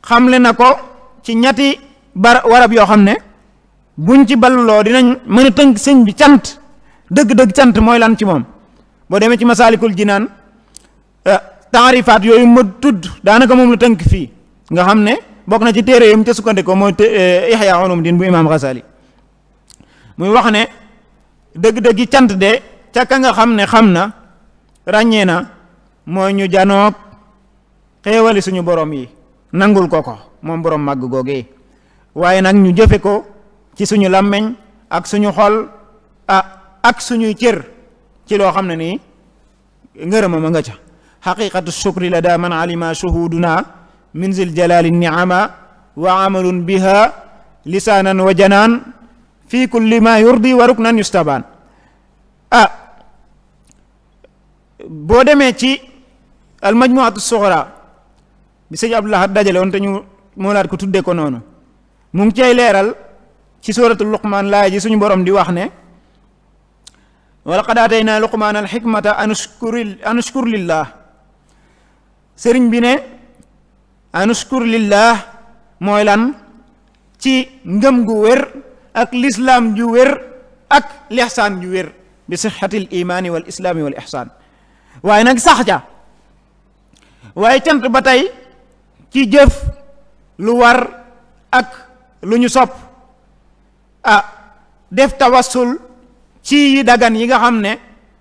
xamle na ko ci ñetti warab yoo xam ne buñ ci balluloo dinañ mën a tënk sëñ bi cant dëgg-dëgg cant mooy lan ci moom boo demee ci Masaalikul Jinaan taarifaat yooyu ma tudd daanaka moom la tënk fii nga xam ne bokk na ci téere yam ca sukkandikoo mooy Ihya Ulumuddin bu imaam Ghazali muy wax ne dëgg-dëggi cant de ca ka nga xam ne xam na ràññee na mooy ñu janoog xéewali suñu borom yi nangul ko moom borom màgg googee waaye nag ñu jëfe ko ci suñu làmmeñ ak suñu xol ak suñuy cër ci loo xam ne nii ngërëma ma nga ca xaqiqatu shukri la daa man alima shuhuduna min zil jalali niama wa amalun biha lisaanan wa janaan fi kulli ma yurdi wa ruknan yustabaan boo demee ci al majmuatu suxra bi sëñ Abdul Ahad dajale woon te ñu moolaat ko tuddee ko noonu mu ngi cay leeral ci suratul luqmaan laay ji suñu borom di wax ne wa laqad aataynaa luqmaan al xikmata an ushkur lillah sëriñ bi ne an ushkur lillah mooy lan ci ngëm gu wér ak lislaam ju wér ak lixsaan ju wér bi sixatil imaani wal islaami wal ixsaan waaye nag sax ja waaye cant ba tey ci jëf lu war ak lu ñu sopp def tawassul ci yi dagan yi nga xam ne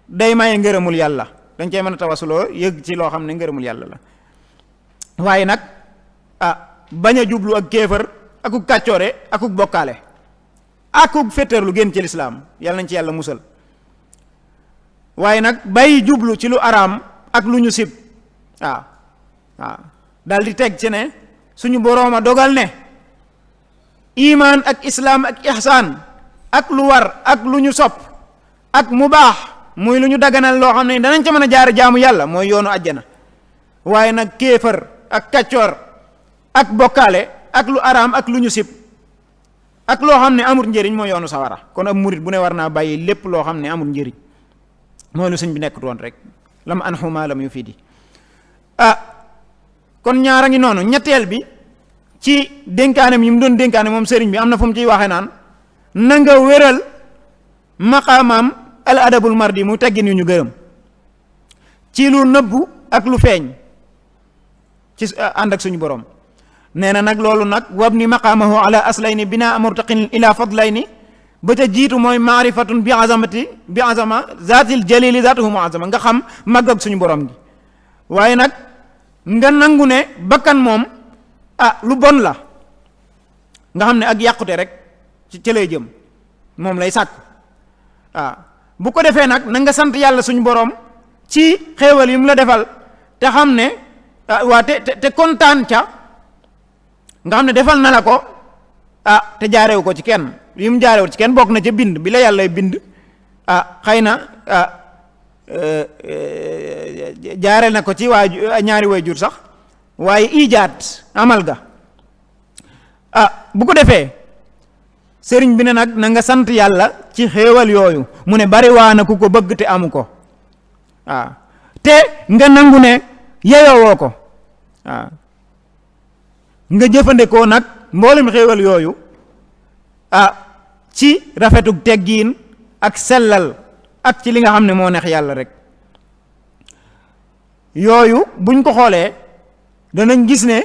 day maye ngërëmul yàlla dañ cey mën a tawassuloo yëg ci loo xam ne ngërëmul yàlla la waaye nag bañ a jublu ak kéefër akuk kàccoore akuk bokkaale akuk féttéer lu génn ci lislaam yàlla nañ ci yàlla musal waaye nag bàyyi jublu ci lu araam ak lu ñu sib waaw dal di teg ci ne suñu boroom a dogal ne imaan ak islaam ak ihsaan ak lu war ak lu ñu sopp ak mu baax muy lu ñu daganal loo xam ne danañ ca mën a jaar jaamu yàlla mooy yoonu àjjana waaye nag kéefër ak kaccoor ak bokkaale ak lu araam ak lu ñu sib ak loo xam ne amul njëriñ mooy yoonu sawara kon ab murit bu ne war naa bàyyi lépp loo xam ne amul njëriñ mooy lu sëñ bi nekkut woon rek lam anxuma lam yu fii di kon ñaara ngi noonu ñetteel bi ci dénkaanem yi mu doon dénkaane moom sëriñ bi am na fu mu ciy waxee naan na nga wéral maqaamaam al adabul mardi mu teggin yu ñu gërëm ci lu nëbbu ak lu feeñ ci ànd ak suñu borom nee na nag loolu nag wab ni maqaamahu ala aslayni bina murtaqin ila fadlayni ba ca jiitu mooy maarifatun bi azama zaatil jalili zaatuhu muazama nga xam màgg ak suñu borom gi waaye nag nga nangu ne bakkan moom lu bon la nga xam ne ak yàqute rek ci lay jëm moom lay sàkku bu ko defee nag na nga sant yàlla suñu borom ci xéewal yi mu la defal te xam ne te kontaan ca nga xam ne defal na la ko te jaarewu ko ci kenn yi mu jaarewu ci kenn bokk na ca bind bi la yàlla bind xëy na jaareel na ko ci ñaari waajur sax waaye ijaat amal ga bu ko defee sëriñ bi ne nag na nga sant yàlla ci xéewal yooyu mu ne bari waa na ku ko bëgg te amu ko te nga nangu ne yeyowoo ko nga jëfandikoo nag mboolem xéewal yooyu ci rafetug teggiin ak sellal ak ci li nga xam ne moo neex yàlla rek yooyu buñ ko xoolee danañ gis ne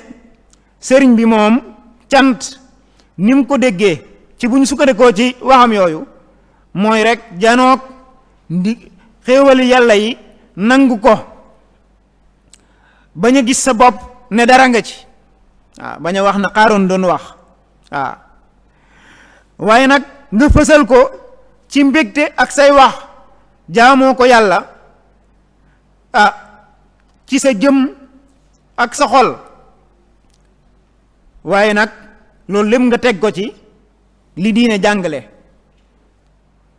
sëriñ bi moom cant ni mu ko déggee ci buñ sukkandikoo ci waxam yooyu mooy rek janoog ndi xéewali yàlla yi nangu ko bañ a gis sa bopp ne dara nga ci waaw bañ a wax na Qaaroon doon wax waaw waaye nag nga fësal ko ci mbégte ak say wax jaamoo ko yàlla ci sa jëm ak sa xol waaye nag loolu lépp nga teg ko ci li diine jàngale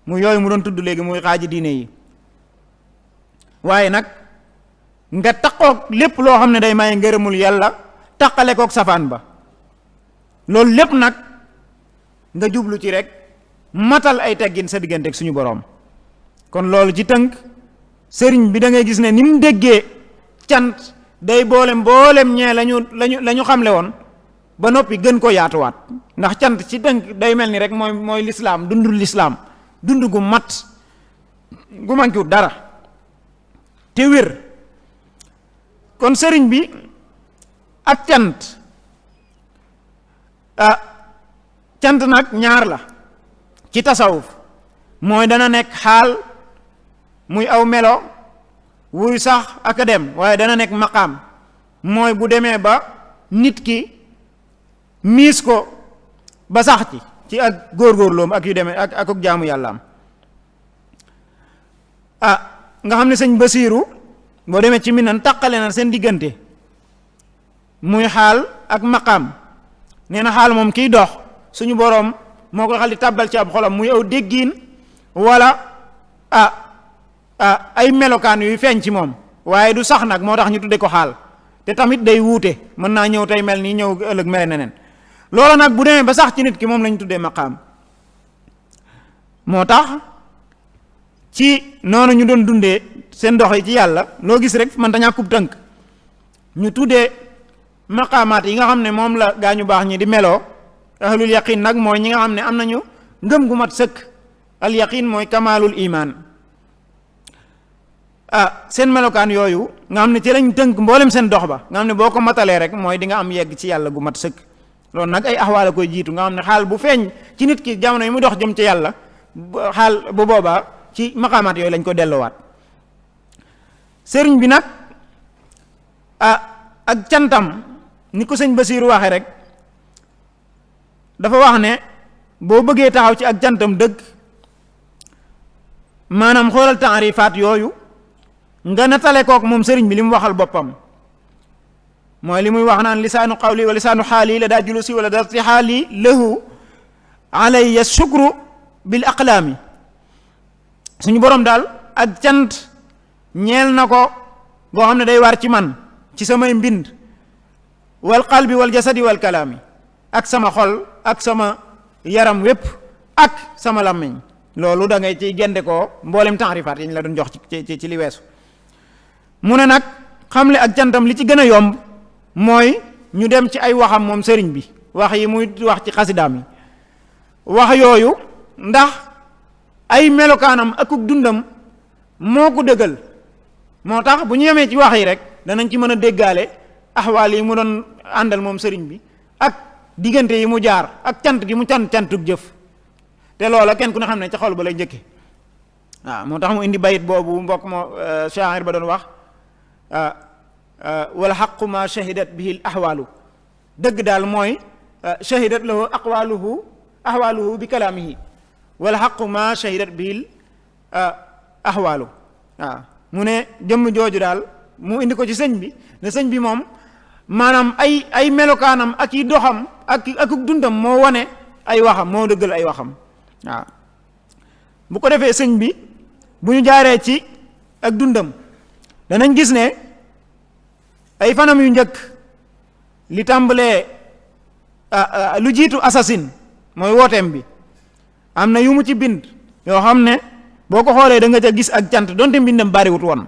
mu yooyu mu doon tudd léegi muy xaaji diine yi waaye nag nga taqoog lépp loo xam ne day may ngërëmul yàlla taqale koog safaan ba loolu lépp nag nga jublu ci rek matal ay teggin sa diggante ak suñu boroom kon loolu ci tënk sëriñ bi da ngay gis ne ni mu déggee cant day mboolem ñee lañu xamle woon ba noppi gën ko yaatuwaat ndax cant ci tënk day mel ni rek mooy lislaam dundul lislaam dund gu mat gu mankiwut dara te wér kon sëriñ bi ak cant cant nag ñaar la ci tasawuf mooy dana nekk xaal muy aw melo wuy sax ak a dem waaye dana nekk maqaam mooy bu demee ba nit ki miis ko ba sax ci ak góorgóorloom ak yu demee ak jaamu yàlla am nga xam ne sëñ Basiiru boo demee ci Minan taqale na seen diggante muy xaal ak maqaam nee na xaal moom kiy dox suñu boroom moo ko xal di tàbbal ci ab xolam muy aw déggiin wala ay melokaan yuy feeñ ci moom waaye du sax nag moo tax ñu tudde ko xaal te tamit day wuute mën naa ñëw tey mel nii ñëw ëllëg mel neneen loola nag bu demee ba sax ci nit ki moom lañu tuddee maqaam moo tax ci noonu ñu doon dundee seen dox yi ci yàlla loo gis rek man ta ñàkkub tënk ñu tuddee maqaamaat yi nga xam ne moom la gaa ñu baax ñi di meloo ahlul yaqin nag mooy ñi nga xam ne am nañu ngëm gu mat sëkk al yaqin mooy kamaalul iman seen melokaan yooyu nga xam ne ci lañ tënk mboolem seen dox ba nga xam ne boo ko matalee rek mooy di nga am yegg ci yàlla gu mat sëkk loolu nag ay axwaal a koy jiitu nga xam ne xaal bu feeñ ci nit ki jamono yi mu dox jëm ci yàlla xaal bu boobaa ci maqaamaat yooyu lañ ko delloowaat sëriñ bi nag ak cantam ni ko sëñ Basiiru waxe rek dafa wax ne boo bëggee taxaw ci ak cantam dëgg maanaam xoolal taarifaat yooyu nga natale kook moom sëriñ bi li mu waxal boppam mooy li muy wax naan lisaanu qawli wa lisaanu xaali la daa julusi wala daa irtixaali lahu alayya shukru bil aqlaami suñu borom daal ak cant ñeel na ko boo xam ne day war ci man ci samay mbind wal qalbi wal jasadi wal kalaami ak sama xol ak sama yaram wépp ak sama làmmiñ loolu da ngay ciy gende koo mboolem taarifaat yi ñu la doon jox ci li weesu mu ne nag xamle ak cantam li ci gën a yomb mooy ñu dem ci ay waxam moom sëriñ bi wax yi muy wax ci xasidaam yi wax yooyu ndax ay melokaanam akuk dundam moo ko dëggal moo tax bu ñu yemee ci wax yi rek danañ ci mën a déggaale axwaal yi mu doon àndal moom sëriñ bi ak diggante yi mu jaar ak cant gi mu cantug jëf te loola kenn ku ne xam ne ca xol ba lay njëkke waaw moo tax mu indi bayit boobu mbokk moo shaa'ir ba doon wax wala xaqu ma shahidat bihi l ahwaalu dëgg daal mooy shahidat lahu ahwaaluhu bi kalaamihi wala xaqu ma shahidat bihi l ahwaalu waaw mu ne jëmm jooju daal mu indi ko ci sëñ bi ne sëñ bi moom maanaam ay melokaanam ak yi doxam ak dundam moo wane ay waxam moo dëggal ay waxam waaw bu ko defee sëñ bi bu ñu jaaree ci ak dundam danañ gis ne ay fanam yu njëkk li tàmbalee lu jiitu assasine mooy wooteem bi am na yu mu ci bind yoo xam ne boo ko xoolee da nga ca gis ak cant donte mbindam bariwut woon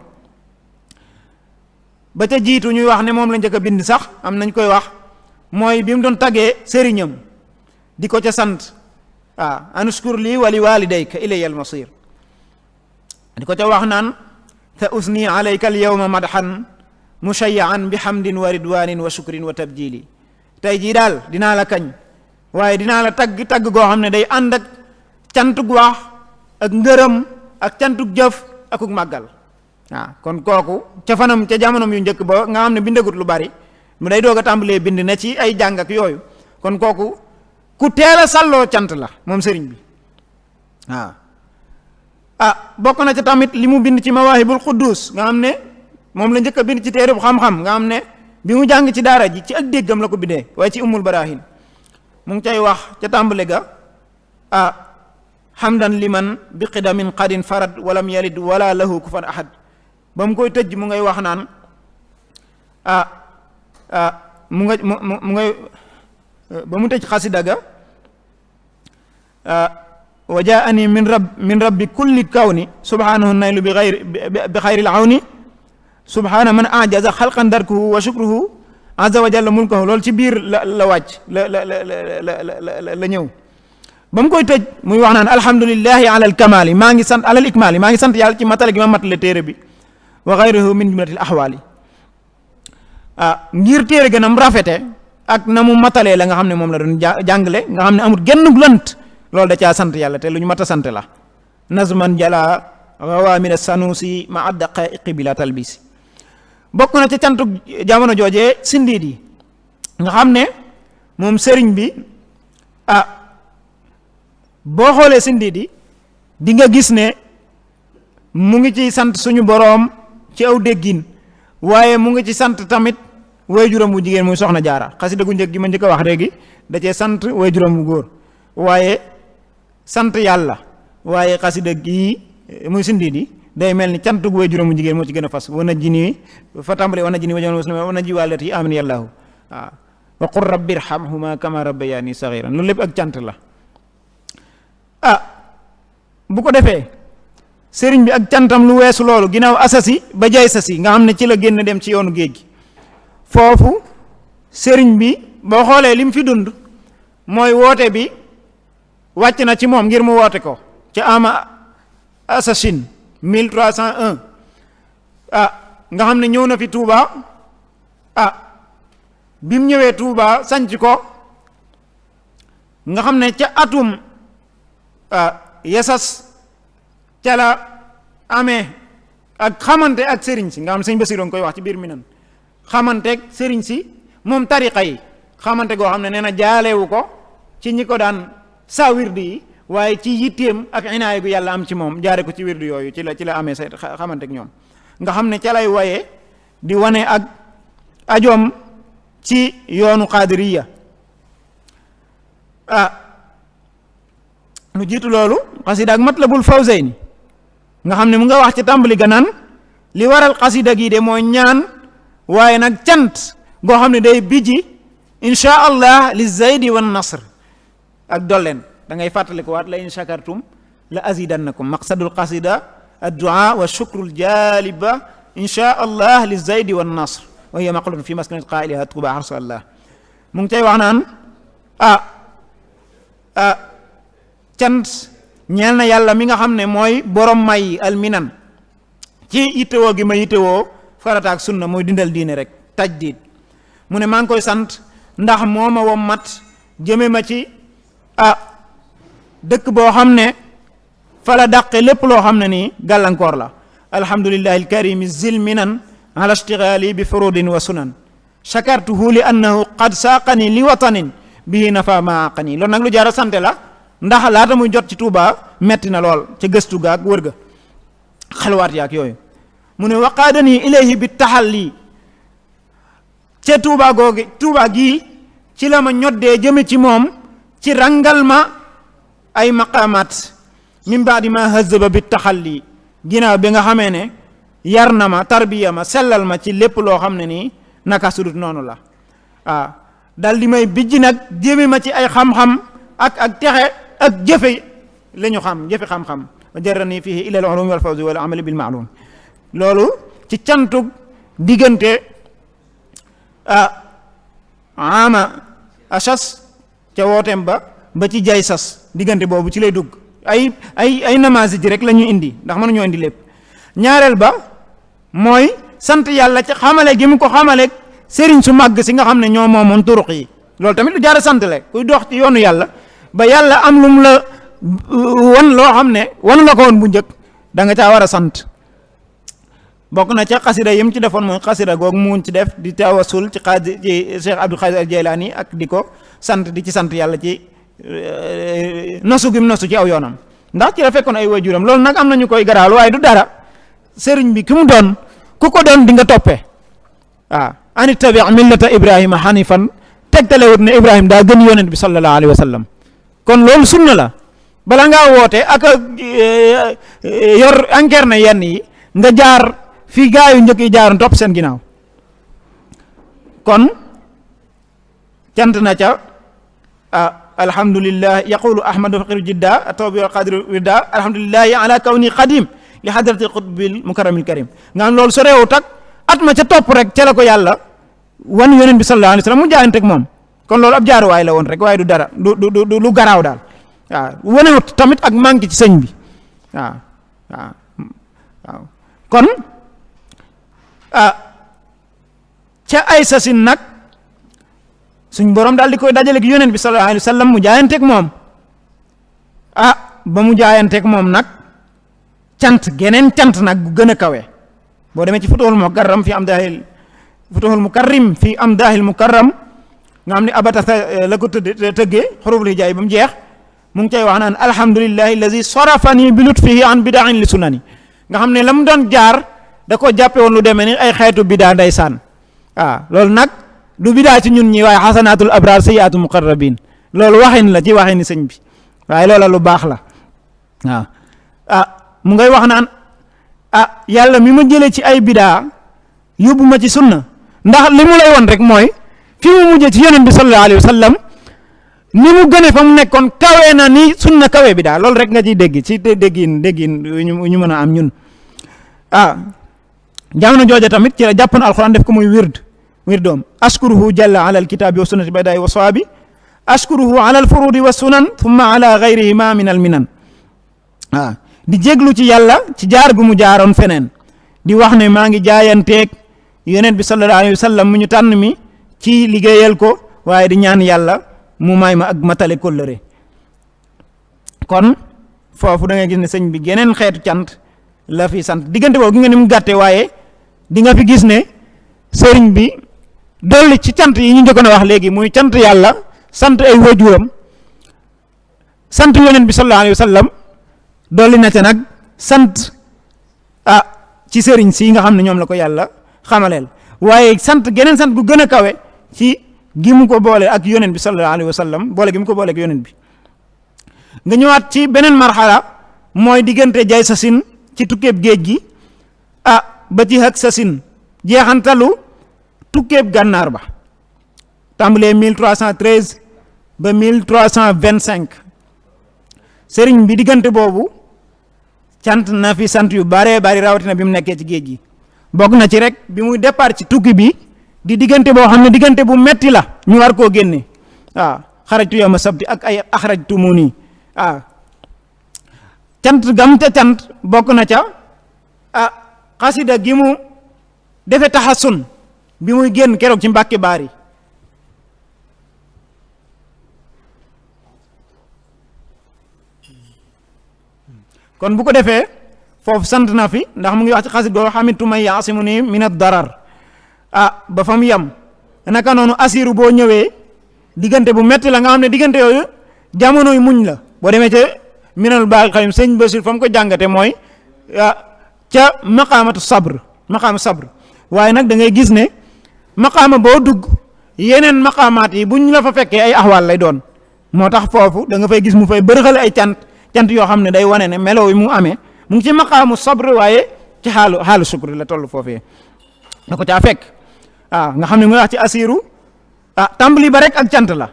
ba ca jiitu ñuy wax ne moom la njëkk a bind sax am nañ koy wax mooy bi mu doon taggee sëriñam di ko ca sant anushkur lii wa li walidayka ilayya almasir di ko ca wax naan sa usni alayka alyawma madhan mushayyan bi hamdin wa ridwanin wa shukrin wa tabjili tey jii daal dinaa la kañ waaye dinaa la tagg goo xam ne day ànd ak cantug wax ak ngërëm ak cantug jëf akuk màggal waaw kon kooku ca fanam ca jamonom yu njëkk ba nga xam ne bindagut lu bari mu day doog a tàmbalee bind ne ci ay jàng ak yooyu kon kooku ku teel a sàlloo cant la moom sëriñ bi waaw bokk na ca tamit li mu bind ci mawaahibul quddus nga xam ne moom la njëkk a bind ci téereb xam-xam nga xam ne bi mu jàng ci daara ji ci ak déggam la ko bindee waaye ci ummul barahin mu ngi cay wax ca tàmbale ga hamdan liman bi qidamin qadin farad walam yalid wala lahu kufan ahad ba mu koy tëj mu ngay wax naan mu ngay ba mu tëj xasida ga wa jaani min rabbi kulli kawni subhanahu naylu bi xayril awni subhana man ajaza xalqan darkuhu wa shukruhu azza wa jalla mulkahu loolu ci biir la wàcc la ñëw ba mu koy tëj muy wax naan alhamdulillahi ala alkamali maa ngi sant alal ikmali maa ngi sant yàlla ci matale gi ma matale téere bi wa xayruhu min jumlatil ahwali ngir téere gën am rafete ak na mu matalee la nga xam ne moom la doon jàngale nga xam ne amul genn lënt loolu da caa sant yàlla te lu ñu mat a sant la nazman jala gawaamir sanusi ma adda qaiqi bila talbisi bokk na ca cantu jamono joojee sindiit yi nga xam ne moom sëriñ bi boo xoolee sindiit yi di nga gis ne mu ngi ci sant suñu boroom ci aw déggin waaye mu ngi ci sant tamit waajuram bu jigéen muy soxna jaara xasida gu njëkk gi ma njëkk a wax léegi da cee sant waajuram bu góor waaye sant yàlla waaye xasida gi muy sindiit yi day mel ni cant gu waajuram bu jigéen moo ci gën a fas wana ji nii fa tàmbale wana ji nii wajoon muslima wana ji wàllati amin yàllaahu waaw wa qul rabbi irhamhuma kama rabbayani saghiran loolu lépp ak cant la bu ko defee sëriñ bi ak cantam lu weesu loolu ginnaaw asasi ba jay sasi nga xam ne ci la génn dem ci yoonu géej gi foofu sëriñ bi boo xoolee li mu fi dund mooy woote bi wàcc na ci moom ngir mu woote ko ci ama assasine 1301 nga xam ne ñëw na fi Touba bi mu ñëwee Touba sanc ko nga xam ne ca atum yasas ca la amee ak xamante ak sëriñ si nga xam sëñ Basiru nga koy wax ci biir Minan xamante ak sëriñ si moom tariqa yi xamante goo xam ne nee na jaalewu ko ci ñi ko daan saa wirdi yi waaye ci yitteem ak inaaya gu yàlla am ci moom jaare ko ci wirdi yooyu ci la amee sa xamante ak ñoom nga xam ne ca lay waye di wane ak ajoom ci yoonu qaadiriya lu jiitu loolu xasida ak matlabul fawzayni nga xam ne mu nga wax ci tàmbali ga naan li waral xasida gi de mooy ñaan waaye nag cant goo xam ne day bijji insha allah li zaydi wan nasr ak dolleen da ngay fàttali ko waat la in shakartum la azidannakum maqsadul qasida addua wa shukrul jaliba insha allah li zaydi wan nasr wa hiya maqlubun fi maskanat qailiha tuba harsa allah mu ngi cay wax naan cant ñeel na yàlla mi nga xam ne mooy borom may alminan ci yittewoo gi ma yittewoo farata ak sunna mooy dindal diine rek tajdid mu ne maa ngi koy sant ndax moo ma wommat jëme ma ci dëkk boo xam ne fa la dàqe lépp loo xam ne nii gàllankoor la alhamdulillahi alkarimi zilminan ala ishtigali bi furudin wa sunan shakartuhu li annahu qad saaqani li watanin bihi nafa ma aqani loolu nag lu jaara sante la ndax laata muy jot ci Touba metti na lool ca gëstu ga ak wër ga xalwaat yaak yooyu mu ne waqaadani ilayhi bi taxalli ca Touba gii ci la ma ñoddee jëme ci moom ci rangal ma ay maqaamaat min baadi ma hazaba bi taxalli ginnaaw bi nga xamee ne yar na ma tarbiya ma sellal ma ci lépp loo xam ne nii naka sudut noonu la dal di may bijji nag jëme ma ci ay xam-xam ak texe ak jëfe la ñu xam jëfe xam-xam wa jarrani fihi ila al-ulumi wal fawzi wal amali bil ma'lum loolu ci cantug diggante ama achas ca wooteem ba ci jay sas diggante boobu ci lay dugg ay namasi ji rek la ñuy indi ndax mënuñoo indi lépp ñaareel ba mooy sant yàlla ci xamale gi mu ko xamale sëriñ su màgg si nga xam ne ñoo moomoon turuq yi loolu tamit lu jaar a sant le kuy dox ci yoonu yàlla ba yàlla am lu mu la won loo xam ne wanu la ko woon bu njëkk da nga caa war a sant bokk na ca xasida yim ci defoon mooy xasida googu mu ci def di tawasul ci Cheikh Abdul Xaadir al Jeylaani ak di ko sant di ci sant yàlla ci nosu gi mu nosu ci aw yoonam ndax ci la fekkoon ay waajuram loolu nag am na ñu koy garaal waaye du dara sëriñ bi ki mu doon ku ko doon di nga toppee waaw ani tabi millata Ibrahima hanifan tegtalewut ne Ibrahima daa gën yonent bi sallallahu alayhi wa sallam kon loolu sunna la bala ngaa woote ak yor incarné yenn yi nga jaar fii gaa yu njëkk yi jaaroon topp seen ginnaaw kon cant na ca alhamdulillah yaqulu ahmadu faqiru jidda tawbi wal qadiru widda alhamdulillahi ala kawni qadim li hadratil qutbil mukarramil karim nga xam loolu so réewut ak at ma ca topp rek ca la ko yàlla wan yonent bi sallallahu alayhi wa sallam mu jaayanteeg moom kon loolu ab jaaruwaay la woon rek waaye du dara du lu garaaw daal waaw wanewut tamit ak manqué ci sëñ bi waaw kon ca ay sasin nag suñ borom daal di koy dajale gi yonent bi sallallahu alayhi wa sallam mu jaayanteeg moom ba mu jaayanteeg moom nag cant geneen cant nag gu gën a kawe boo demee ci futuhul mukarram fi am daahil futuhul mukarrim fi am daahil mukarram nga xam ne abata la ko tëggee xuruful hijaay ba mu jeex mu ngi cay wax naan alhamdulillahi allazi sarafani bi lutfihi an bidain li sunani nga xam ne la mu doon jaar da ko jàppe woon lu demee ni ay xeetu bidaa ndeysaan loolu nag du bidaa ci ñun ñi waaye xasanaatul abraar sayyiatul muqarrabin loolu waxin la ci waxini sëñ bi waaye loola lu baax la mu ngay wax naan yàlla mi ma jëlee ci ay bidaa yóbbu ma ci sunna ndax li mu lay won rek mooy fi mu mujjee ci yonent bi sallallahu alayhi wa sallam ni mu gëne fa mu nekkoon kawe na ni sunna kawe bidaa loolu rek nga ciy dégg ci déggin ñu mën a am ñun jamono jooja tamit ci la jàppoon alxuraan def ko muy wirdoom ashkuruhu jalla ala alkitaabi wa sunnati baydaay wa sawaabi ashkuruhu ala alfurudi wa sunan thumma ala gayrihima min alminan di jéglu ci yàlla ci jaar gu mu jaaroon feneen di wax ne maa ngi jaayanteeg yonent bi sallallahu alayhi wa sallam mu ñu tànn mi ci liggéeyal ko waaye di ñaan yàlla mu may ma ak matale kóllëre kon foofu da ngay gis ne sëñ bi geneen xeetu cant la fi sant diggante boobu gi nga ni mu gàtte waaye di nga fi gis ne sëriñ bi dolli ci cant yi ñu njëkkoon a wax léegi muy cant yàlla sant ay wajuram sant yonent bi sallallahu alayhi wa sallam dolli na ca nag sant ci sëriñ si nga xam ne ñoom la ko yàlla xamaleel waaye sant geneen sant gu gën a kawe ci gi mu ko boole ak yonent bi sallallahu alayhi wa sallam boole gi mu ko boole ak yonent bi nga ñëwaat ci beneen marxala mooy diggante jay sasin ci tukkeeb géej gi ba ci hak sasin jeexantalu tukkeeb gànnaar ba tàmbalee 1313 ba 1325 sëriñ bi diggante boobu cant na fi sant yu bare bari rawatina bi mu nekkee ci géej gi bokk na ci rek bi muy départ ci tukki bi di diggante boo xam ne diggante bu metti la ñu war koo génne xarajtu yawma sabti ak ay axrajtumuni cant gam ca cant bokk na ca xasida gi mu defe taxasun bi muy génn keroog ci Mbàkke Baari kon bu ko defee foofu sant na fi ndax mu ngi wax ci xasit goo xamitu may yaasimu ni min ad darar ba fa mu yem naka noonu asiru boo ñëwee diggante bu metti la nga xam ne diggante yooyu jamonoy muñ la boo demee ca minal baaxil xalim sëñ Basiir fa mu ko jàngate mooy ca maqaamatu sabr waaye nag da ngay gis ne maqaama boo dugg yeneen maqaamaat yi buñ la fa fekkee ay axwaal lay doon moo tax foofu da nga fay gis mu fay bërëxale ay cant yoo xam ne day wane ne melo yi mu amee mu ngi ci maqaamu sabr waaye ci xaalu sukri la toll foofee da ko caa fekk nga xam ne muy wax ci asiru tàmbali ba rek ak cant la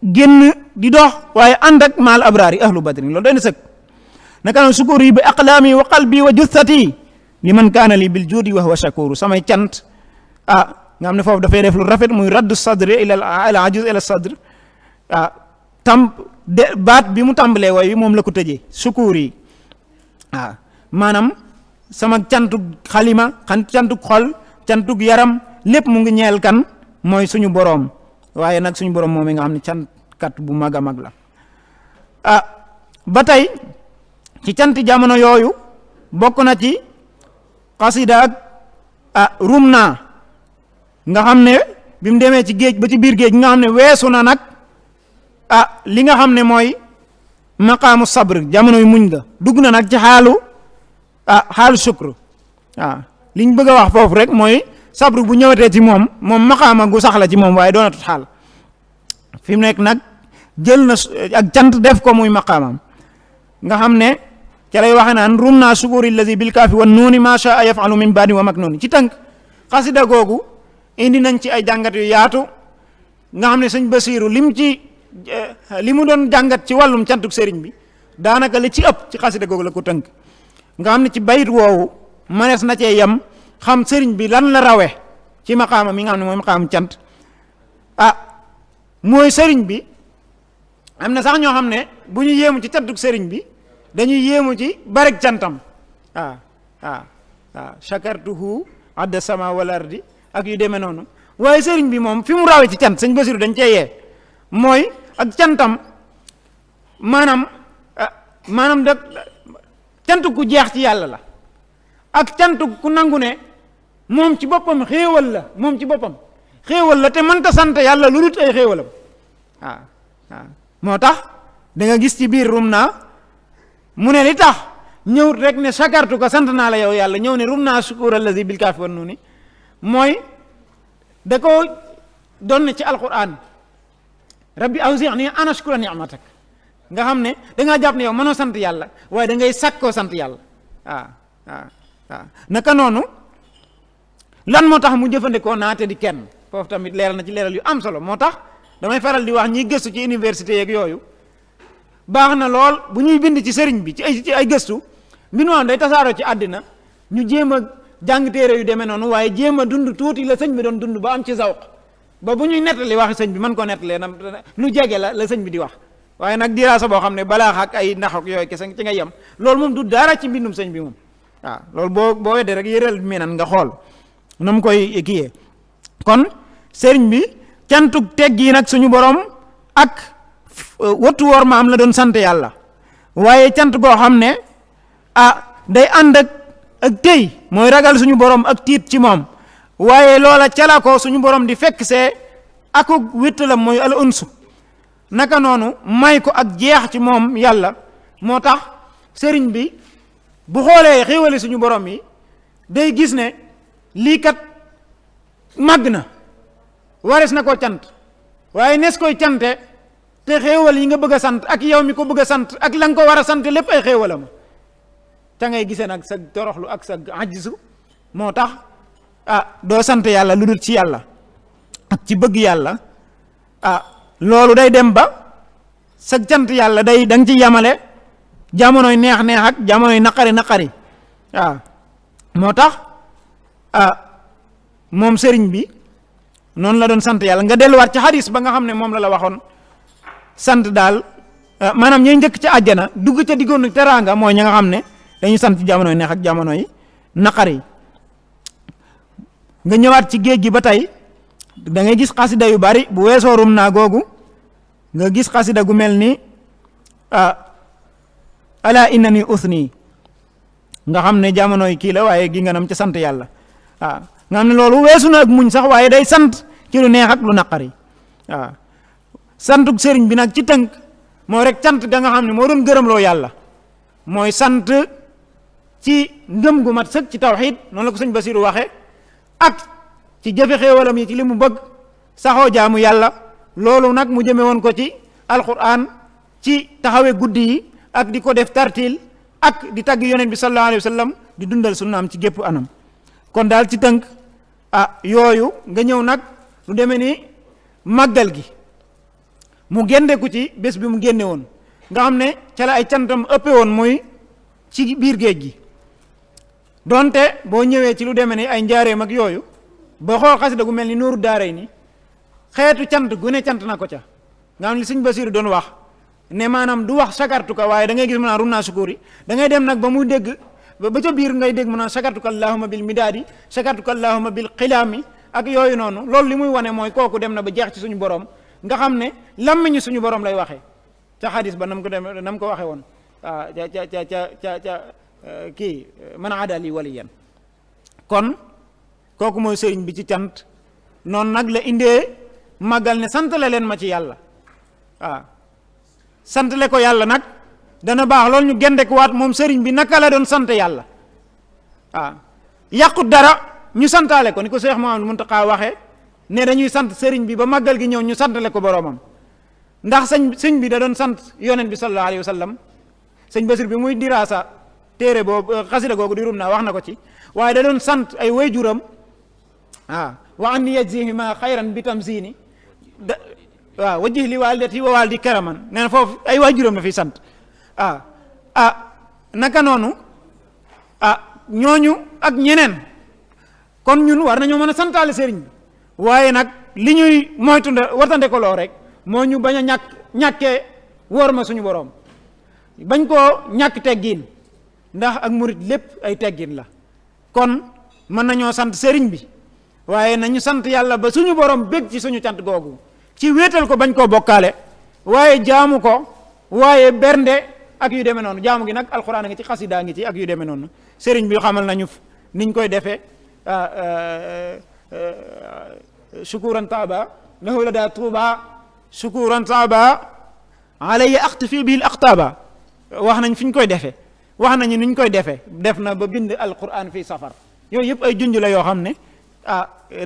génn di dox waaye ànd ak maal abraari ahlu badrin loolu doy na sëkk naka noonu sukkur yi bi aqlaami wa qalbi wa jussati li man kaana li bil juudi wa huwa shakuru samay cant nga xam ne foofu dafay def lu rafet muy raddu sadri ila ajuz ila sadr baat bi mu tàmbalee way bi moom la ko tëjee sukkur yi maanaam sama cantug xalima cantug xol cantug yaram lépp mu ngi ñeel kan mooy suñu boroom waaye nag suñu boroom moom mi nga xam ne cantkat bu mag a mag la ba tey ci cant jamono yooyu bokk na ci xasida ak rum naa nga xam ne bi mu demee ci géej ba ci biir géej nga xam ne weesu na nag li nga xam ne mooy maqaamu sabr jamono yu muñ nga dugg na nag ci xaalu shukr li ñu bëgg a wax foofu rek mooy sabr bu ñëwatee ci moom maqaama gu sax la ci moom waaye doonatut xaal fi mu nekk nag jël na ak cant def ko muy maqaamam nga xam ne ca lay waxe naan rum naa sukuri allazi bil kaafi wan nuuni ma shaa yafalu min baadi wa maknuni ci tënk xasida googu indi nañ ci ay jàngat yu yaatu nga xam ne sëñ Basiiru li mu doon jàngat ci wàllum cantuk sëriñ bi daanaka li ci ëpp ci xasida googu la ko tënk nga xam ne ci bayit woowu mënees na cee yem xam sëriñ bi lan la rawe ci maqaama mi nga xam ne mooy maqaam cant mooy sëriñ bi am na sax ñoo xam ne bu ñu yéemu ci cantuk sëriñ bi dañuy yéemu ci barek cantam shakartuhu adda sama wal ardi ak yu demee noonu waaye sëriñ bi moom fi mu rawee ci cant sëñ Basiru dañ cee yee mooy ak cantam maanaam da cant ku jeex ci yàlla la ak cant ku nangu ne moom ci boppam xéewal la te mënta sant yàlla lu dul ay xéewalam moo tax da nga gis ci biir rum naa mu ne li tax ñëwut rek ne sakartu ko sant naa la yow yàlla ñëw ne rum naa sukuur allazi bil kaafi wan nuuni mooy da ko doon ci alquran rabbi awzi'ni an ashkura ni'matak nga xam ne da ngaa jàpp ne yow mënoo sant yàlla waaye da ngay sakkoo sant yàlla naka noonu lan moo tax mu jëfandikoo naate di kenn foofu tamit leeral na ci leeral yu am solo moo tax damay faral di wax ñiy gëstu ci université yeeg yooyu baax na lool bu ñuy bind ci sëriñ bi ci ay gëstu mbind moom day tasaaroo ci àddina ñu jéem a jàng téere yu demee noonu waaye jéem a dund tuuti la sëñ bi doon dund ba am ci zawq ba bu ñuy nettali waxi sëñ bi mën ko nettalee na lu jege la sëñ bi di wax waaye nag diraasa boo xam ne balaax ak ay ndax ak yooyu kese ci nga yem loolu moom du dara ci mbindum sëñ bi moom loolu boo weddee rek yëral minan nga xool na mu koy kiyee kon sëriñ bi cantug teg yi nag suñu borom ak wattu woor ma am la doon sant yàlla waaye cant goo xam ne day ànd ak tey mooy ragal suñu borom ak tiit ci moom waaye loola cala ko suñu borom di fekk see aku wéttalam mooy al unsu naka noonu may ko ak jeex ci moom yàlla moo tax sëriñ bi bu xoolee xéewali suñu borom yi day gis ne lii kat màgg na wares na ko cant waaye nes koy cante te xéewal yi nga bëgg a sant ak yow mi ko bëgg a sant ak la nga ko war a sant lépp ay xéewalam ca ngay gisee nag sa toroxlu ak sa ajjisu moo tax doo sant yàlla lu dul ci yàlla ak ci bëgg yàlla loolu day dem ba sa cant yàlla da nga ci yamale jamonoy neex ak jamonoy naqari moo tax moom sëriñ bi noonu la doon sant yàlla nga delluwaat ci xadis ba nga xam ne moom la waxoon sant daal maanaam ñooy njëkk ca àjjana dugg ca diggoon teraanga mooy ña nga xam ne dañuy sant ci jamonoy neex ak jamonoy naqari nga ñëwaat ci géej gi ba tey da ngay gis xasida yu bari bu weesoo rum naa googu nga gis xasida gu mel ni ala innani usni nga xam ne jamonoy kii la waaye gi nga nam ca sant yàlla nga xam ne loolu weesu na ak muñ sax waaye day sant ci lu neex ak lu naqari santuk sëriñ bi nag ci tënk mooy rek cant ga nga xam ne moo doon gërëmloo yàlla mooy sant ci ngëm gu mat sëkk ci tawxiid noonu la ko sëñ Basiru waxe ak ci jëfe xéewalam yi ci li mu bëgg saxoo jaamu yàlla loolu nag mu jëme woon ko ci alquran ci taxawe guddi yi ak di ko def tartil ak di tagg yonent bi sallallahu alayhi wa sallam di dundal sunnaam ci gépp anam kon daal ci tënk yooyu nga ñëw nag lu demee ni màggal gi mu génneku ci bés bi mu génne woon nga xam ne ca la ay cantam ëppe woon muy ci biir géej gi donte boo ñëwee ci lu demee ni ay njaareem ak yooyu ba xool xasida gu mel ni Nuuru Daarayni xeetu cant gu ne cant na ko ca nga xam ne li sëñ Basiru doon wax ne maanaam du wax sakartu ka waaye da ngay gis maanaam rum naa sukuri da ngay dem nag ba muy dégg ba ca biir ngay dégg mu naan shakartuka allahumma bil midaadi shakartuka allahumma bil xilaami ak yooyu noonu. loolu li muy wane mooy kooku dem na ba jeex ci suñu borom nga xam ne lammiñu suñu borom lay waxee ca xadis ba nam ko waxee woon ca kii man aada li waliyan. kon kooku mooy sëriñ bi ci cant noonu nag la indee màggal ne santale leen ma ci yàlla waaw santale ko yàlla nag dana baax loolu ñu gendekuwaat moom sëriñ bi naka la doon sant yàlla waaw yàqut dara ñu santaale ko ni ko Cheikh Mouhamadou Mountakha waxee ne dañuy sant sëriñ bi ba màggal gi ñëw ñu santale ko boroomam ndax sëñ bi da doon sant yonent bi sallallahu alayhi wa sallam sëñ Basir bi muy diraasa téere boobu xasida googu di rum naa wax na ko ci waaye da doon sant ay wayjuram wa an yajzihima xayran bi tamzini waaw wajjih li walidati wa walidi karaman nee na foofu ay wayjuram la fiy sant naka noonu ñooñu ak ñeneen kon ñun war nañoo mën a santaale sëriñ bi waaye nag li ñuy moytu wartande ko loo rek moo ñu bañ a ñàkkee wóor ma suñu boroom bañ koo ñàkk teggiin ndax ak murit lépp ay teggin la kon mën nañoo sant sëriñ bi waaye nañu sant yàlla ba suñu borom bég ci suñu cant googu ci wéetal ko bañ koo bokkaale waaye jaamu ko waaye bernde ak yu demee noonu jaamu gi nag alxuraan a ngi ci xasidaa ngi ci ak yu demee noonu sëriñ bi xamal nañu niñ koy defee shukuran taaba lahu la daa tuuba shukuran taaba alayhi aqtifi bil aqtaaba wax nañ fi ñu koy defee wax nañu ni ñu koy defee def na ba bind alquran fii safar yooyu yëpp ay junj la yoo xam ne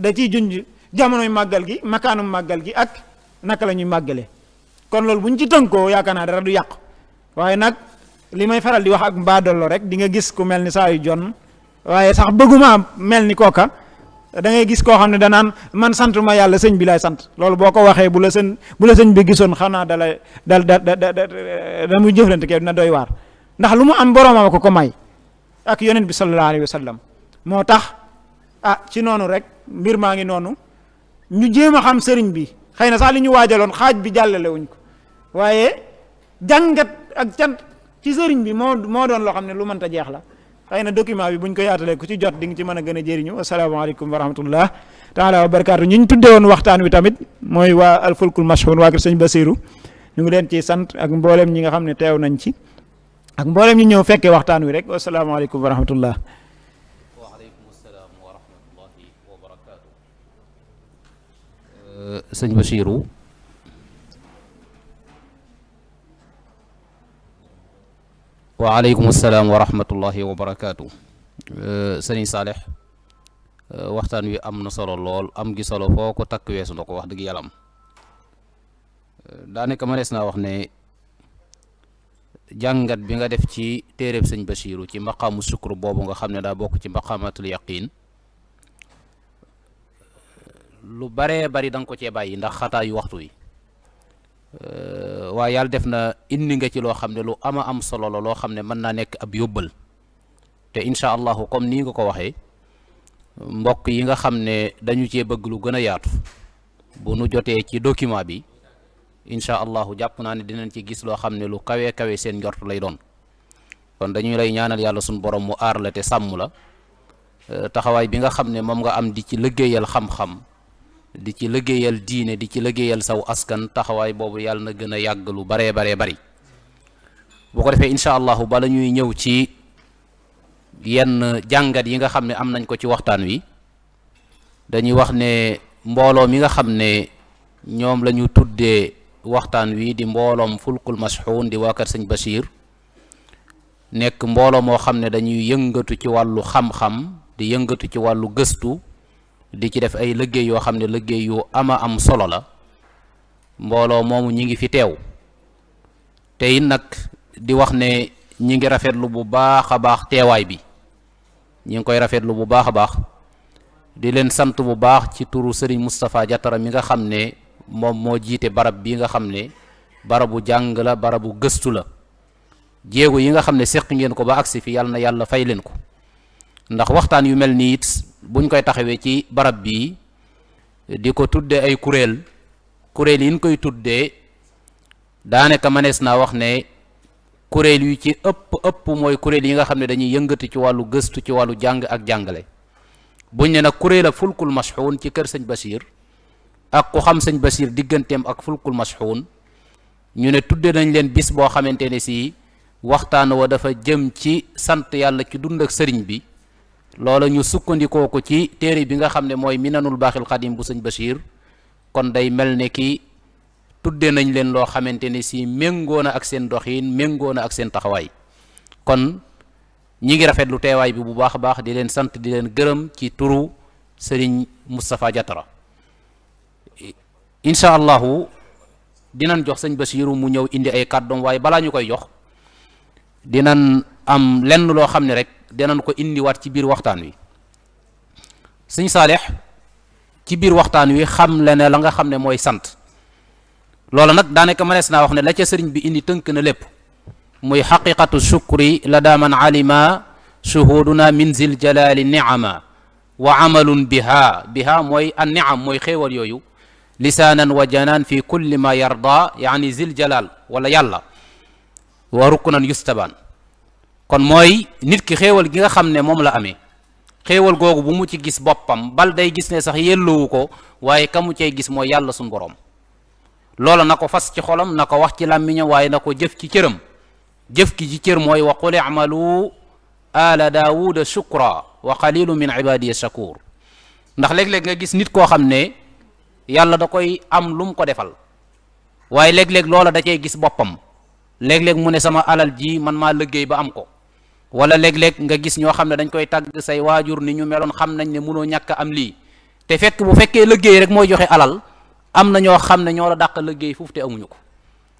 da ciy junj jamonoy màggal gi makaanum màggal gi ak naka la ñuy màggale kon loolu bu ñu ci tënkoo yaakaar naa dara du yàqu waaye nag li may faral di wax ak mbaadollo rek di nga gis ku mel ni saa yu jon waaye sax bëgguma mel ni kooka da ngay gis koo xam ne danaan man santuma yàlla sëñ bi laay sant loolu boo ko waxee bu la sëñ bi gisoon xanaa da muy jëflante ke dina doy waar ndax lu mu am boroomam ko may ak yonent bi sallallahu alayhi wa sallam moo tax ci noonu rek mbir maa ngi noonu ñu jéem a xam sëriñ bi xëy na sax li ñu waajaloon xaaj bi jàllale wuñ ko waaye jàngat ak cant ci sëriñ bi moo doon loo xam ne lu mënta jeex la xëy na document bi buñ ko yaatalee ku ci jot di nga ci mën a gën a jëriñu asalaamaaleykum wa rahmatullah taala wa barakaatu ñu ñu tuddee woon waxtaan wi tamit mooy waa alfulkul mashhun waa kër sëñ Basiru ñu ngi leen ci sant ak mboolem ñi nga xam ne teew nañ ci ak mboolem ñi ñëw fekkee waxtaan wi rek asalaamaaleykum wa rahmatullah. waaleykum salaam wa rahmatullahi wa barakaatu. sëñ Basiru waaleykum salaam wa rahmatullahi wa barakaatu. sëriñ Saalix waxtaan wi am na solo lool am gi solo foo ko takk weesu na ko wax dëgg yàlla am daanaka mënees naa wax ne jàngat bi nga def ci téereb sëñ Basiru ci maqaamu sukkur boobu nga xam ne daa bokk ci maqaamatul yaqiin lu baree bari da nga ko cee bàyyi ndax xataayu waxtu wi waaye yàlla def na indi nga ci loo xam ne lu ama am solo la loo xam ne mën naa nekk ab yóbbal te incha allahu comme nii nga ko waxee mbokk yi nga xam ne dañu cee bëgg lu gën a yaatu bu nu jotee ci document bi incha allahu jàpp naa ne dinañ ci gis loo xam ne lu kawe kawe seen njort lay doon kon dañuy lay ñaanal yàlla suñu borom mu aar la te sàmm la taxawaay bi nga xam ne moom nga am di ci liggéeyal xam-xam di ci liggéeyal diine di ci liggéeyal saw askan taxawaay boobu yàlla na gën a yàgg lu baree bari bu ko defee incha allahu bala ñuy ñëw ci yenn jàngat yi nga xam ne am nañ ko ci waxtaan wi dañuy wax ne mbooloo mi nga xam ne ñoom la ñu tuddee waxtaan wi di mbooloom fulkul mashxuun di waa kër sëñ Bachir nekk mbooloo moo xam ne dañuy yëngatu ci wàllu xam-xam di yëngatu ci wàllu gëstu di ci def ay liggéey yoo xam ne liggéey yu ama am solo la mbooloo moomu ñi ngi fi teew te it nag di wax ne ñi ngi rafetlu bu baax a baax teewaay bi ñi ngi koy rafetlu bu baax a baax di leen sant bu baax ci turu Serigne Moustapha Diatara mi nga xam ne moom moo jiite barab bi nga xam ne barabu jàng la barabu gëstu la jéego yi nga xam ne seq ngeen ko ba agsi fi yàlla na yàlla fay leen ko ndax waxtaan yu mel nii it buñ koy taxawee ci barab bii di ko tuddee ay kuréel yi ñu koy tuddee daanaka mënees naa wax ne kuréel yu ci ëpp mooy kuréel yi nga xam ne dañuy yëngati ci wàllu gëstu ci wàllu jàng ak jàngale. buñ ne nag kuréel ak fulkul masxuun ci kër sëñ Basiir ak ku xam sëñ Basiir digganteem ak fulkul masxuun ñu ne tudde nañ leen bis boo xamante ne si waxtaan wa dafa jëm ci sant yàlla ci dund ak sëriñ bi. loola ñu sukkandikoo ko ci téere bi nga xam ne mooy minanul baaxil xadim bu sëñ Basiir kon day mel ne ki tudde nañ leen loo xamante ne si méngoo na ak seen doxiin méngoo na ak seen taxawaay. kon ñi ngi rafetlu teewaay bi bu baax a baax di leen sant di leen gërëm ci turu sëriñ Moustapha Diatara. incha allahu dinañ jox sëñ Basiiru mu ñëw indi ay kàddoom waaye balaa ñu koy jox dinañ am lenn loo xam ne rek dinañ ko indiwaat ci biir waxtaan wi. sëñ Saalix ci biir waxtaan wi xam le ne la nga xam ne mooy sant loola nag daanaka mënees naa wax ne la ca sëriñ bi indi tënk na lépp muy xaqiqatu shukri la daa man alima shuhuduna min zil jalali niama wa amalun biha mooy an niam mooy xéewal yooyu lisaanan wa janaan fi kulli ma yarda yaani zil jalal wala yàlla wa ruknan yustabaan. kon mooy nit ki xéewal gi nga xam ne moom la amee xéewal googu bu mu ci gis boppam bal day gis ne sax yelloowu ko waaye ka mu cay gis mooy yàlla suñ boroom. loola na ko fas ci xolam na ko wax ci làmmiñam waaye na ko jëf ci cëram. jëf ki ci cër mooy wa qul i'malu ala daawuda shukra wa qalilu min ibadiya shakur. ndax léeg-léeg nga gis nit koo xam ne yàlla da koy am lu mu ko defal waaye léeg-léeg loola da cay gis boppam. léeg-léeg mu ne sama alal ji man maa liggéey ba am ko wala léeg-léeg nga gis ñoo xam ne dañ koy tàgg say waajur ni ñu meloon xam nañ ne mënoo ñàkk am lii te fekk bu fekkee liggéey rek mooy joxe alal am na ñoo xam ne ñoo la dàq liggéey foofu te amuñu ko.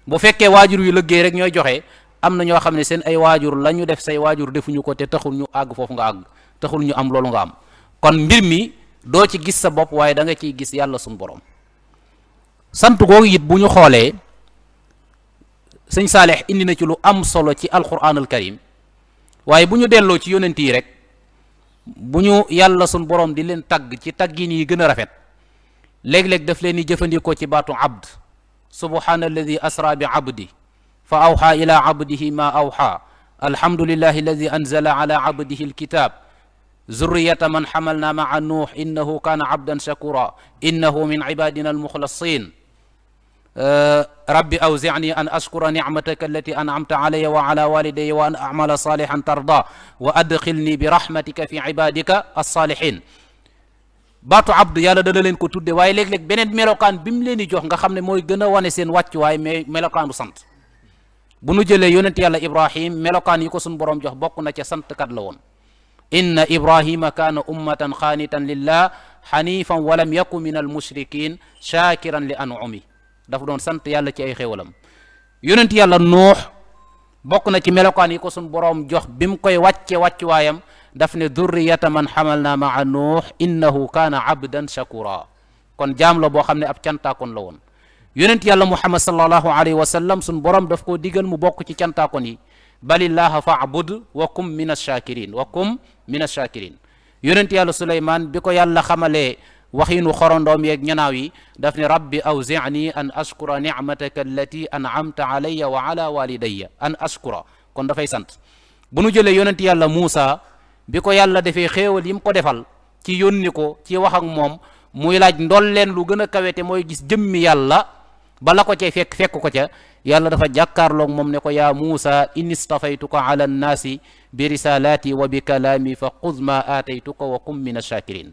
bu fekkee waajur yu liggéey rek ñooy joxe am na ñoo xam ne seen ay waajur la ñu def say waajur defuñu ko te taxul ñu àgg foofu nga àgg taxul ñu am loolu nga am. kon mbir mi doo ci gis sa bopp waaye da nga ciy gis yàlla suñu borom. sant googu it bu ñu xoolee sëñ Saalix indi na ci lu am solo ci alquran al karim waaye bu ñu delloo ci yonent yi rek bu ñu yàlla suñ borom di leen tagg ci taggin yi gën a rafet léeg-léeg daf leen di jëfandikoo ci baatu abd subhaana alladi asra bi abdi fa awxa ila abdihi ma awxa alhamdulillahi alladi anzala ala abdihi alkitab zurriyata man xamalna maa nuux innahu kaana abdan shakura innahu min ibadina almuxlasin rabbi awzicni an ashkura nicmataka allati anamta calaya wa cala walidaya wa an acmala saalixan tarda wa adxilni bi rahmatika fi cibadika alsaalixin. baatu abd yàlla dana leen ko tudde waaye léeg-léeg beneen melokaan bi mu leen di jox nga xam ne mooy gën a wane seen wàccuwaay mais melokaanu sant. bu nu jëlee yonent yàlla ibrahim melokaan yi ko suñ boroom jox bokk na ca santkat la woon. inna ibrahima kaana ummatan xaanitan lillah xanifan walam yaku min almushrikin shakiran li anumi dafa doon sant yàlla ci ay xéwalam. yonent yàlla nuux bokk na ci melokaan yi ko suñ boroom jox bi mu koy wàccuwaayam daf ne durriyata man xamalna maa nuux innahu kaana abdan shakura kon jaam la boo xam ne ab cantaakoon la woon. yonent yàlla muhammad sallallahu alayhi wa sallam suñ boroom daf koo digal mu bokk ci cantaakoon yi balillaha faabud wa kum min ash-shakirin wa kum min ash-shakirin. yonent yàlla suleymaan bi ko yàlla xamalee waxiinu xorondoom yeeg ñanaaw yi daf ne rabbi awzicni an ashkura nicmataka allati anamta alayya wa ala walidayya an ashkura kon dafay sant. bu nu jëlee yonent yàlla Muusa bi ko yàlla defee xéewal yi mu ko defal ci yónni ko ci wax ak moom muy laaj ndolleen lu gën a kawete mooy gis jëmmi yàlla bala ko cay fekk ko ca yàlla dafa jàkkaarloog moom ne ko yaa Muusa inni stafaytuka ala annaasi bi risalati wa bi kalaami fa xuz ma aataytuka wa kum min ash-shakirin.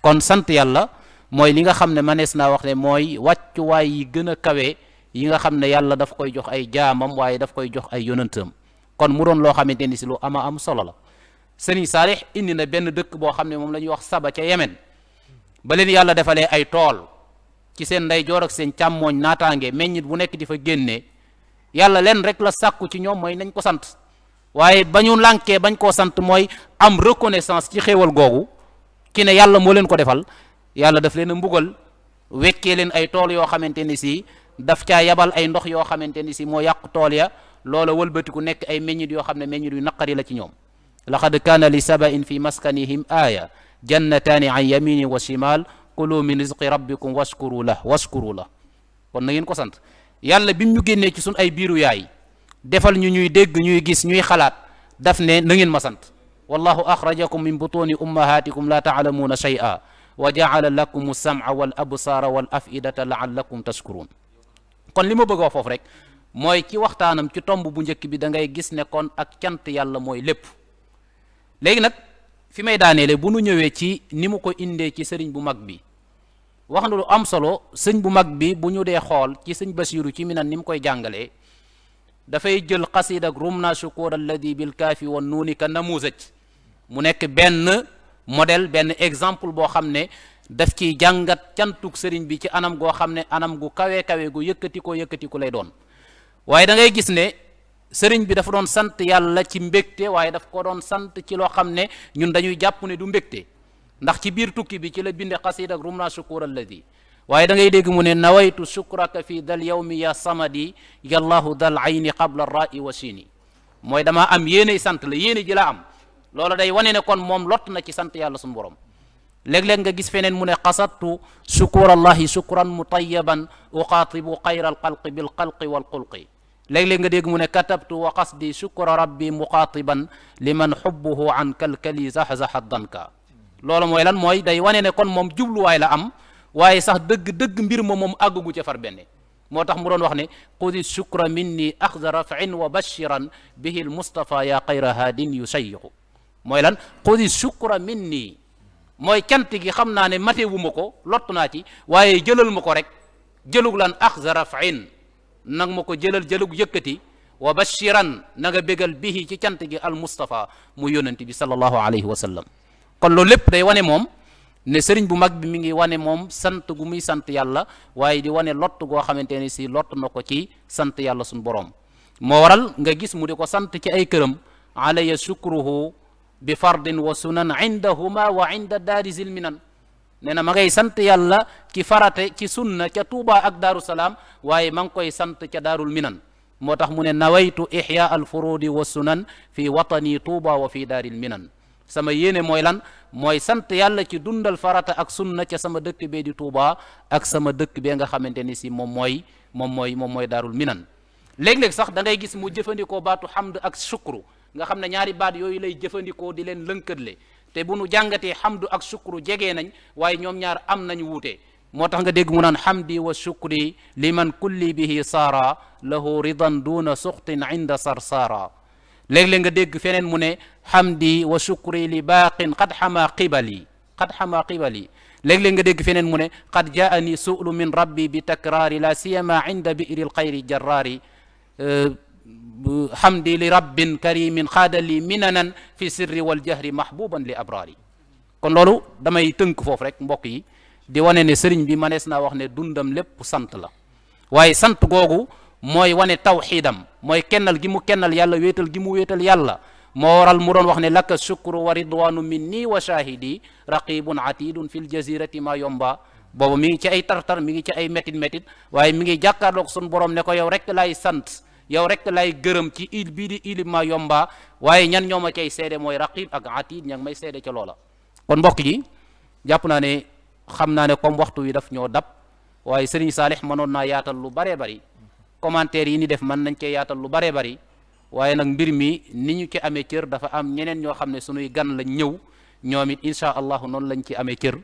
kon sant yàlla mooy li nga xam ne manees naa wax ne mooy wàccuwaay yi gën a kawe yi nga xam ne yàlla daf koy jox ay jaamam waaye daf koy jox ay yonantam kon mu doon loo xamante ni si lu ama am solo la. Sëriñ Saalix indi na benn dëkk boo xam ne moom la ñuy wax Saba ca Yemen ba leen yàlla defalee ay tool ci seen ndeyjoor ak seen càmmooñ naataange meññit bu nekk di fa génnee yàlla leen rek la sàkku ci ñoom mooy nañ ko sant waaye ba ñu lànkee bañ koo sant mooy am reconnaissance ci xéewal googu ki ne yàlla moo leen ko defal yàlla daf leen a mbugal wekkee leen ay tool yoo xamante ni si daf caa yabal ay ndox yoo xamante ni si moo yàq tool ya loola wëlbatiku nekk ay meññit yoo xam ne meññit yu naqari la ci ñoom. laqad kaana li sabain fi maskanihim aaya jannataani an yamini wa shimal kulu min rizqi rabbikum washkuru lah kon na ngeen ko sant. yàlla bi mu ñu génnee ci sun ay biiru yaay defal ñu ñuy dégg ñuy gis ñuy xalaat daf ne na ngeen ma sant wallahu axrajakum min butuni ummahatikum la taalamuuna shay'a wa jaala lakum as-sam'a wal absaara wal afidata laallakum tashkurun kon li ma bëgg wax foofu rek mooy ci waxtaanam ci tomb bu njëkk bi da ngay gis ne kon ak cant yàlla mooy lépp léegi nag fi may daaneele bu nu ñëwee ci ni mu ko indee ci sëriñ bu mag bi wax na lu am solo sëñ bu mag bi bu ñu dee xool ci sëñ Basiiru ci minan ni mu koy jàngalee dafay jël xasida ak rumna shukur alladi bil kaafi wa nuuni ka namuzaj mu nekk benn modèle benn exemple boo xam ne daf ciy jàngat cantuk sëriñ bi ci anam goo xam ne anam gu kawe kawe gu yëkkati ko lay doon waaye da ngay gis ne sëriñ bi dafa doon sant yàlla ci mbégte waaye daf ko doon sant ci loo xam ne ñun dañuy jàpp ne du mbégte ndax ci biir tukki bi ci la binde xasida ak rumna shukur alladi waaye da ngay dégg mu ne nawaytu shukraka fi dal yawmi ya samadi yallahu dal ayni qabla ra'i wa shini mooy damaa am yéeney sant la yéene ji la am loolu day wane ne kon moom lott na ci sant yàlla suñu borom léeg-léeg nga gis feneen mu ne qasattu shukurallahi shukran mutayyaban uqaatibu xayra alxalqi bilxalqi walxulqi léeg-léeg nga dégg mu ne katabtu wa qasdi shukra rabbi muqaatiban liman xubbuhu an kalkali zahzaha danka loolu mooy lan mooy day wane ne kon moom jubluwaay la am waaye sax dëgg mbir ma moom àggugu ca far benn moo tax mu doon wax ne xudi shukra minni axza rafin wa bashiran bihi almustafa ya xayra haadin yusayiqu mooy lan xudi shukra minni mooy cant gi xam naa ne matewu ma ko lott naa ci waaye jëlal ma ko rek jëlug lan axza rafin nag ma ko jëlug yëkkati wa bashiran na nga bégal bihi ci cant gi almustafa mu yónnante bi sallallahu alayhi wa sallam kon loolu lépp day wane moom ne sëriñ bu mag bi mi ngi wane moom sant gu muy sant yàlla waaye di wane lott goo xamante ne si lott na ko ci sant yàlla suñu borom moo waral nga gis mu di ko sant ci ay këram alaya shukruhu bi fardin wa sunan indahuma wa inda daari zilminan nee na ma ngay sant yàlla ci farate ci sunna ca Tuuba ak Daaru Salaam waaye ma ngi koy sant ca Daarul Minan moo tax mu ne nawaytu ihya al furudi wa sunan fi watani Tuuba wa fi daaril minan sama yéene mooy lan mooy sant yàlla ci dundal farata ak sunna ca sama dëkk bee di Tuuba ak sama dëkk bee nga xamante ni si moom mooy Daarul Minan léeg-léeg sax da ngay gis mu jëfandikoo baatu hamd ak shukru nga xam ne ñaari baat yooyu lay jëfandikoo di leen lënkëtle te bu nu jàngatee hamdu ak shukru jegee nañ waaye ñoom ñaar am nañu wuute moo tax nga dégg mu naan hamdi wa shukri liman kulli bihi saara lahu ridan duna suxtin inda sarsara léeg-léeg nga dégg feneen mu ne hamdi wa shukri li baaqin qad xama qibali léeg-léeg nga dégg feneen mu ne qad jaani su'lu min rabbi bi takraari la siyama inda bi'ri lxayri jarraari hamdi li rabbin karimin xaadali minanan fi sirri wal jahri mahbuban li abraari kon loolu damay tënk foofu rek mbokk yi di wane ne sëriñ bi manees naa wax ne dundam lépp sant la waaye sant googu mooy wane tawxiidam mooy kennal gi mu kennal yàlla wéetal gi mu wéetal yàlla moo waral mu doon wax ne laka shukru wa ridwanu minni wa shahidi raqibun atidun fil jazirati ma yomba boobu mi ngi ci ay tartar mi ngi ci ay métit waaye mi ngi jàkkaarloog sun borom ne ko yow rek lay sant yow rek lay gërëm ci il bii di ili ma yomba waaye ñan ñoo ma cay seede mooy raqib ak atid ña ngi may seede ca loola kon mbokk yi jàpp naa ne xam naa ne comme waxtu wi daf ñoo dab waaye Serigne Saalix mënoon naa yaatal lu baree bari commentaire yi ni def mën nañ cee yaatal lu baree bari waaye nag mbir mi ni ñu ci amee cër dafa am ñeneen ñoo xam ne suñuy gan lañ ñëw ñoom it incha allahu noonu lañ ci amee cër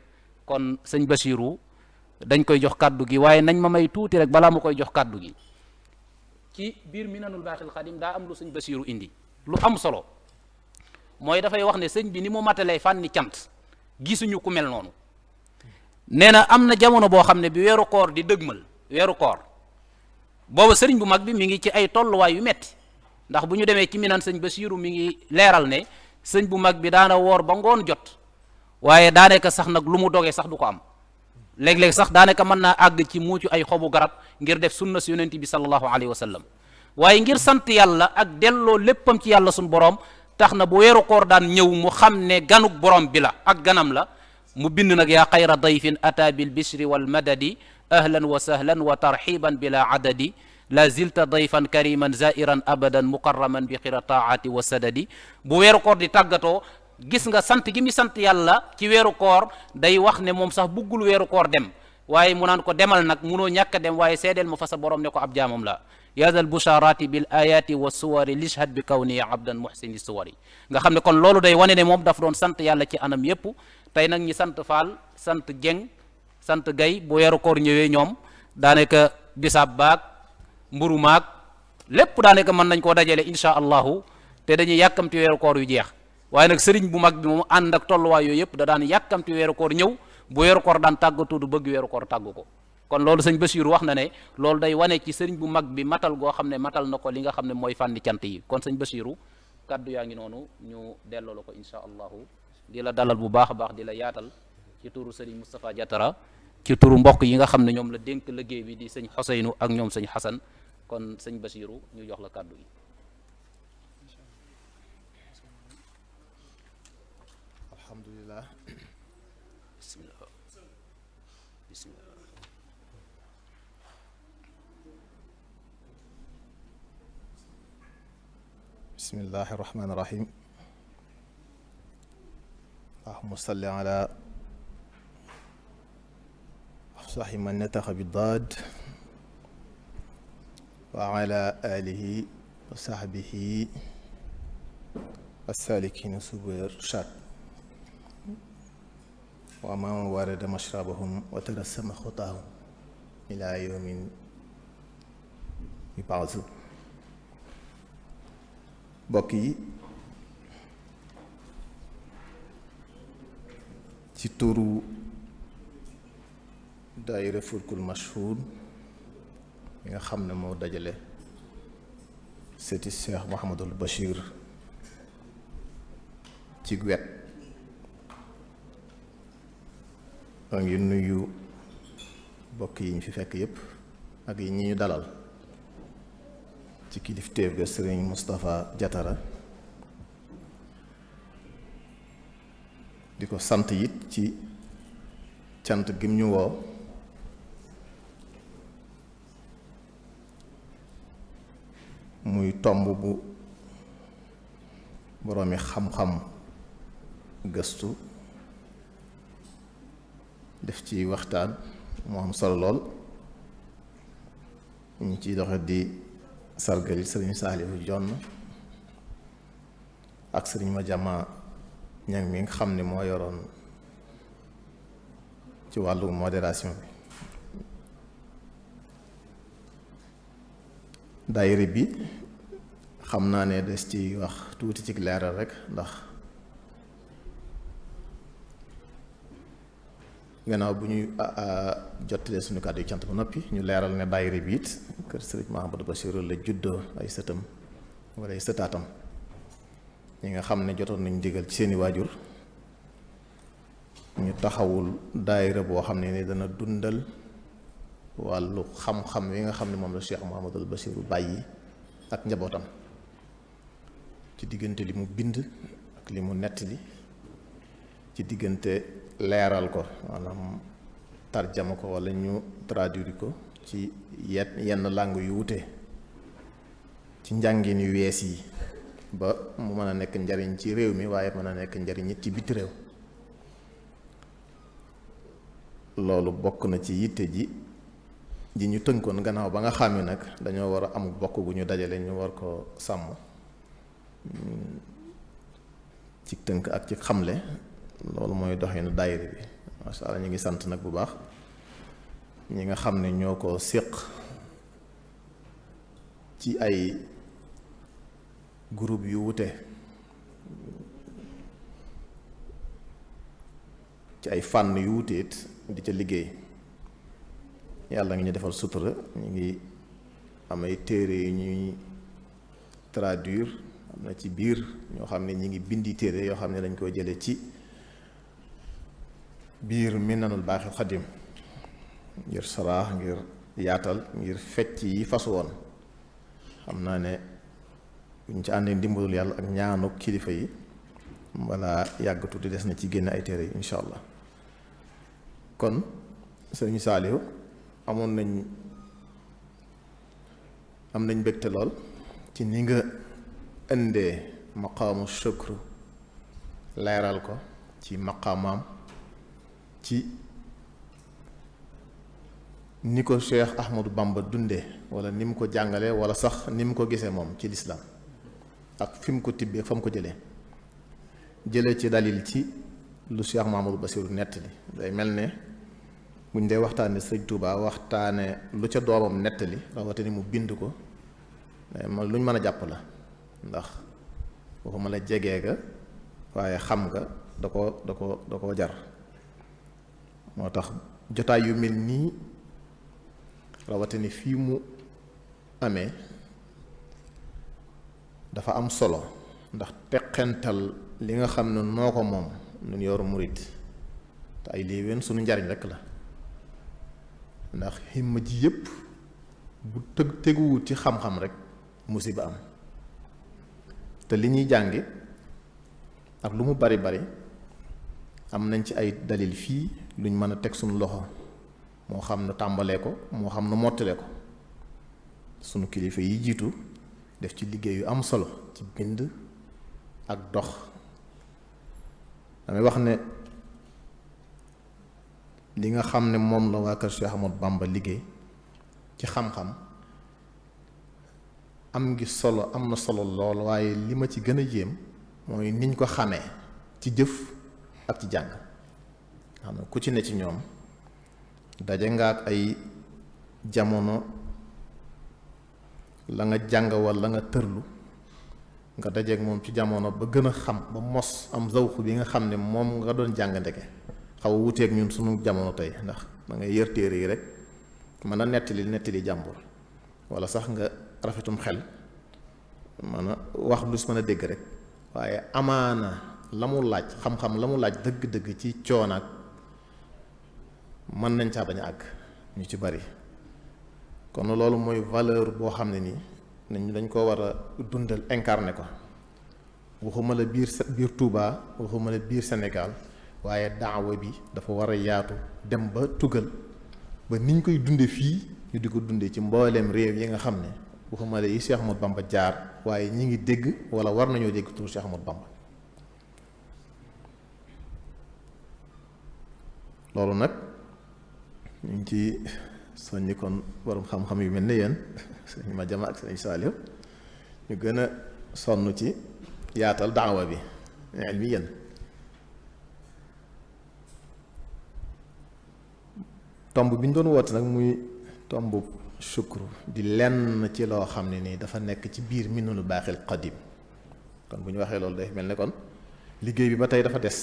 kon sëñ Basiru dañ koy jox kàddu gi waaye nañ ma may tuuti rek balaa ma koy jox kàddu gi ci biir Minanul Baaxil Xadim daa am lu sëñ Basiru indi lu am solo mooy dafay wax ne sëñ bi ni mu matalee fànni cant gisuñu ku mel noonu nee na am na jamono boo xam ne bi weeru koor di dëgmal weeru koor boobu sëriñ bu mag bi mi ngi ci ay tolluwaay yu metti ndax bu ñu demee ci Minan sëñ Basiru mi ngi leeral ne sëñ bu mag bi daana woor ba ngoon jot waaye daanaka sax nag lu mu dogee sax du ko am léeg-léeg sax daanaka mën naa àgg ci muucu ay xobu garab ngir def sunna si yonent bi sallallahu alayhi wa sallam waaye ngir sant yàlla ak delloo léppam ci yàlla suñ borom tax na bu weeru koor daan ñëw mu xam ne ganuk borom bi la ak ganam la mu bind nag yaa xayra dayfin ata bil bishri wal madadi ahlan wa sahlan wa tarxiban bila adadi la zilta dayfan kariman zairan abadan mukarraman bi xira taati wa sadadi bu weeru koor di tàggatoo gis nga sant gi mi sant yàlla ci weeru koor day wax ne moom sax buggul weeru koor dem waaye mu naan ko demal nag munoo ñàkk a dem waaye seedeel ma fa sa borom ne ko ab jaamam la yaadal busharati bil ayati wa suwari lishhad bi kawni abdan muhsini suwari nga xam ne kon loolu day wane ne moom daf doon sant yàlla ci anam yépp tey nag ñi sant Faal sant Jeng sant Gay bu weeru koor ñëwee ñoom daanaka bisaab baag mburu maag lépp daanaka mën nañ koo dajale insha allahu te dañuy yàkkamti weeru koor yu jeex waaye nag sëriñ bu mag bi moom ànd ak tolluwaay yooyu yëpp da daan yàkkamti weeru koor ñëw bu weeru koor daan tàggatu du bëgg weeru koor tàggu ko kon loolu sëñ Basiiru wax na ne loolu day wane ci sëriñ bu mag bi matal goo xam ne matal na ko li nga xam ne mooy fànni cant yi kon sëñ Basiiru kaddu yaa ngi noonu ñu delloo la ko insha allahu di la dalal bu baax a baax di la yaatal ci turu sëriñ Moustapha Diatara ci turu mbokk yi nga xam ne ñoom la dénk liggéey bi di sëñ Xoseynu ak ñoom sëñ Xasan kon sëñ Basiiru ñu jox la kaddu yi alhamdulillah bismillah bismillah bismillahi irrahmani irrahim allahuma salli ala afsahi man nataxa bidaad wa ala alihi wa sahbihi assalikina subul rashad wa man warada mashrabahum wa tarassama xutaahum ila yawmin yub'athun mbokk yi ci turu daayira fulkul mashhur mi nga xam ne moo dajale sëti Cheikh Mouhamadul Bachir ci wet maa ngi nuyu mbokk yi ñu fi fekk yépp ak yi ñi ñu dalal ci kilifteef ga sëriñ Moustapha Diatara di ko sant it ci cant gim ñu woo muy tomb bu boroomi xam-xam gëstu def ci waxtaan moo am solo lool ñu ciy doxe di sargal sëriñ Saalihu Jonn ak sëriñ Madiama ñang mi nga xam ne moo yoroon ci wàllu modération bi daayira bi xam naa ne des ci wax tuuti ci leeral rek ndax gannaaw bu ñuy jottalee suñu kàddu yu cant ba noppi ñu leeral ne daayira bi it kër sëriñ Mahamadou Bachir la juddoo ay sëtam wala ay sëtaatam ñi nga xam ne jotoon nañ digal ci seeni waajur ñu taxawul daayira boo xam ne ni dana dundal wàllu xam-xam wi nga xam ne moom la Cheikh Mouhamadul Bachir bàyyi ak njabootam ci diggante li mu bind ak li mu nettali ci diggante leeral ko maanaam tarjama ko wala ñu traduire ko ci yenn langue yu wute ci njàngin yu wees yi ba mu mën a nekk njariñ ci réew mi waaye mën a nekk njariñ it ci biti réew loolu bokk na ci yitte ji ñu tënkoon gannaaw ba nga xam ne nag dañoo war a am bokk gu ñu dajale ñu war ko sàmm ci tënk ak ci xamle loolu mooy doxinu daayira bi masha Allah ñu ngi sant nag bu baax ñi nga xam ne ñoo ko séq ci ay groupe yu wute ci ay fànn yu wute it di ca liggéey yàlla ngi ñu defal sutura ñu ngi am ay téere yu ñuy traduire am na ci biir ñoo xam ne ñi ngi bindi téere yoo xam ne dañ koy jële ci biir Minanul Baaxil Xadim ngir saraax ngir yaatal ngir fecc yi fasu woon xam naa ne buñ ci àndee ndimbalul yàlla ak ñaanu kilifa yi walla yàgg tuuti des na ci génn ay téere yi insha allah kon sëriñ Saaliw am nañ mbégte lool ci ni nga indee maqaamu shukru leeral ko ci maqaamaam ci ni ko Cheikh Ahmadou Bamba dundee wala ni mu ko jàngalee wala sax ni mu ko gisee moom ci lislaam ak fi mu ko tibbee fa mu ko jëlee ci dalil ci lu Cheikh Mahamadou Bassirou nettali day mel ne buñ dee waxtaane Sëriñ Tuubaa waxtaane lu ca doomam nettali rawatina mu bind ko luñ mën a jàpp la ndax waxuma la jegee ga waaye xam nga da ko jar moo tax jotaay yu mel nii rawatina fii mu amee dafa am solo ndax teqental li nga xam ne noo ko moom nun yoru murit te ay léewéen sunu njariñ rekk la ndax himma ji yépp bu teguwut ci xam-xam rek musiba am te li ñuy jàngi ak lu mu bari bari am nañ ci ay dalil fii luñ mën a teg suñu loxo moo xam ne tàmbalee ko moo xam ne mottale ko sunu kilifa yi jiitu def ci liggéey yu am solo ci bind ak dox damay wax ne li nga xam ne moom la waa kër Cheikh Ahmadou Bamba liggéey ci xam-xam am na solo lool waaye li ma ci gën a yéem mooy niñ ko xamee ci jëf ak ci jàng xam ne ku ci ne ci ñoom daje nga ak ay jamono la nga jàng walla la nga tërlu nga dajeek moom ci jamono ba gën a xam ba mos am zawq bi nga xam ne moom nga doon jàng ndeke xaw a wuteek ñun sunu jamono tey ndax da ngay yër téere yi rek mën a nettali jàmbur walla sax nga rafetum xel mën a wax lu mën a dégg rek waaye amaana la mu laaj xam-xam la mu laaj dëgg-dëgg ci coonaak mën nañ caa bañ a àgg ñu ci bari kon loolu mooy valeur boo xam ne nii nañ dañ ko war a dundal incarné ko waxuma la biir Touba waxuma la biir Sénégal waaye daawa bi dafa war a yaatu dem ba tugal ba niñ koy dunde fii ñu di ko dunde ci mbooleem réew yi nga xam ne waxuma la yi Cheikh Ahmadou Bamba jaar waaye ñi ngi dégg wala war nañoo dégg tur Cheikh Ahmadou Bamba loolu nag ñu ngi ci soññi kon borom xam-xam yu mel ne yéen sëñ Madiama ak sëñ Saliou ñu gën a sonn ci yaatal daawa bi ilmi yéen tomb bi ñu doon woote nag muy tomb shukru di lenn ci loo xam ne nii dafa nekk ci biir Minanul Baaxil Qadim kon bu ñu waxee loolu day mel ne kon liggéey bi ba tey dafa des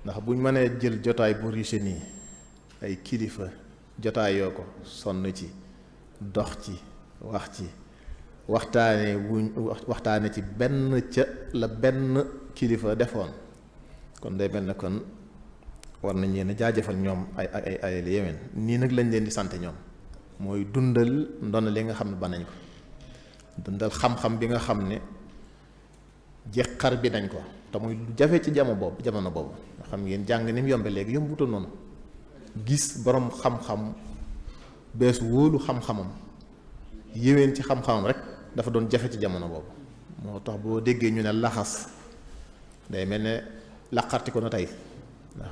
ndax buñ mënee jël jotaay bu riche nii ay kilifa jotaayoo ko sonn ci dox ci wax ci waxtaane ci benn ca la benn kilifa defoon kon day mel ne kon war nañ leen a jaajëfal ñoom ay yeween nii nag lañ leen di sant ñoom mooy dundal ndona li nga xam ne ba nañ ko dundal xam-xam bi nga xam ne jeexar bi nañ ko te muy lu jafe ci jamono boobu nga xam ngeen jàng ni mu yombe léegi yombutoon noonu gis borom xam-xam bees wóolu xam-xamam yéwén ci xam-xamam rek dafa doon jafe ci jamono boobu moo tax boo déggee ñu ne laxas day mel ne laqarti ko na tey ndax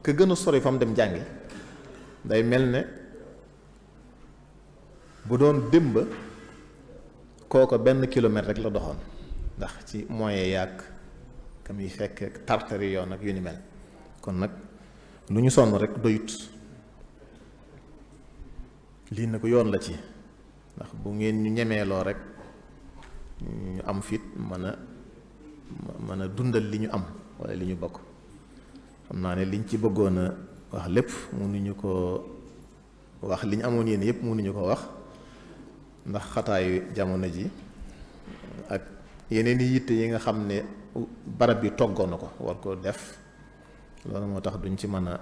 ka gën a sori fa mu dem jàngi day mel ne bu doon démb kooko benn kilomètre rek la doxoon ndax ci moyen yàgg kam yi fekk tartari yoon ak yu ni mel kon nag lu ñu sonn rek doyut lii na ko yoon la ci ndax bu ngeen ñu ñemeeloo rek ñu am fit mën a dundal li ñu am walla li ñu bokk xam naa ne liñ ci bëggoon a wax lépp mënuñu ko wax li ñu amoon yéen yëpp mënuñu ko wax ndax xataayu jamono ji ak yeneen i yitte yi nga xam ne barab bi toggoon na ko war ko def loolu moo tax duñ ci mën a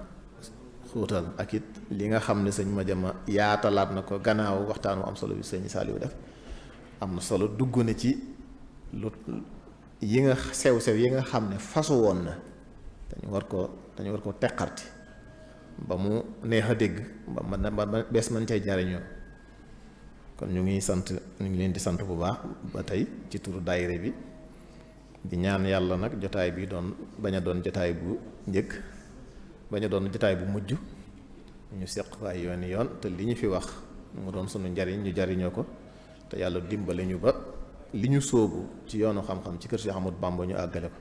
xuutal ak it li nga xam ne sëñ Madiama yaatalaat na ko gannaaw waxtaan wu am solo bi sëñ Saliou def am na solo dugg na ci lu yi nga sew-sew yi nga xam ne fasu woon na dañu war ko teqarti ba mu neex a dégg ba bees mën cay jariñoo kon ñu ngi leen di sant bu baax ba tey ci turu daayira bi di ñaan yàlla nag jotaay bi bañ a doon jotaay bu njëkk bañ a doon jotaay bu mujj ñu seq ay yoon te li ñu fi wax mu doon sunu njariñ ñu jariñoo ko te yàlla dimbale ñu ba li ñu sóobu ci yoonu xam-xam ci kër Cheikh Ahmadou Bamba ñu àggale ko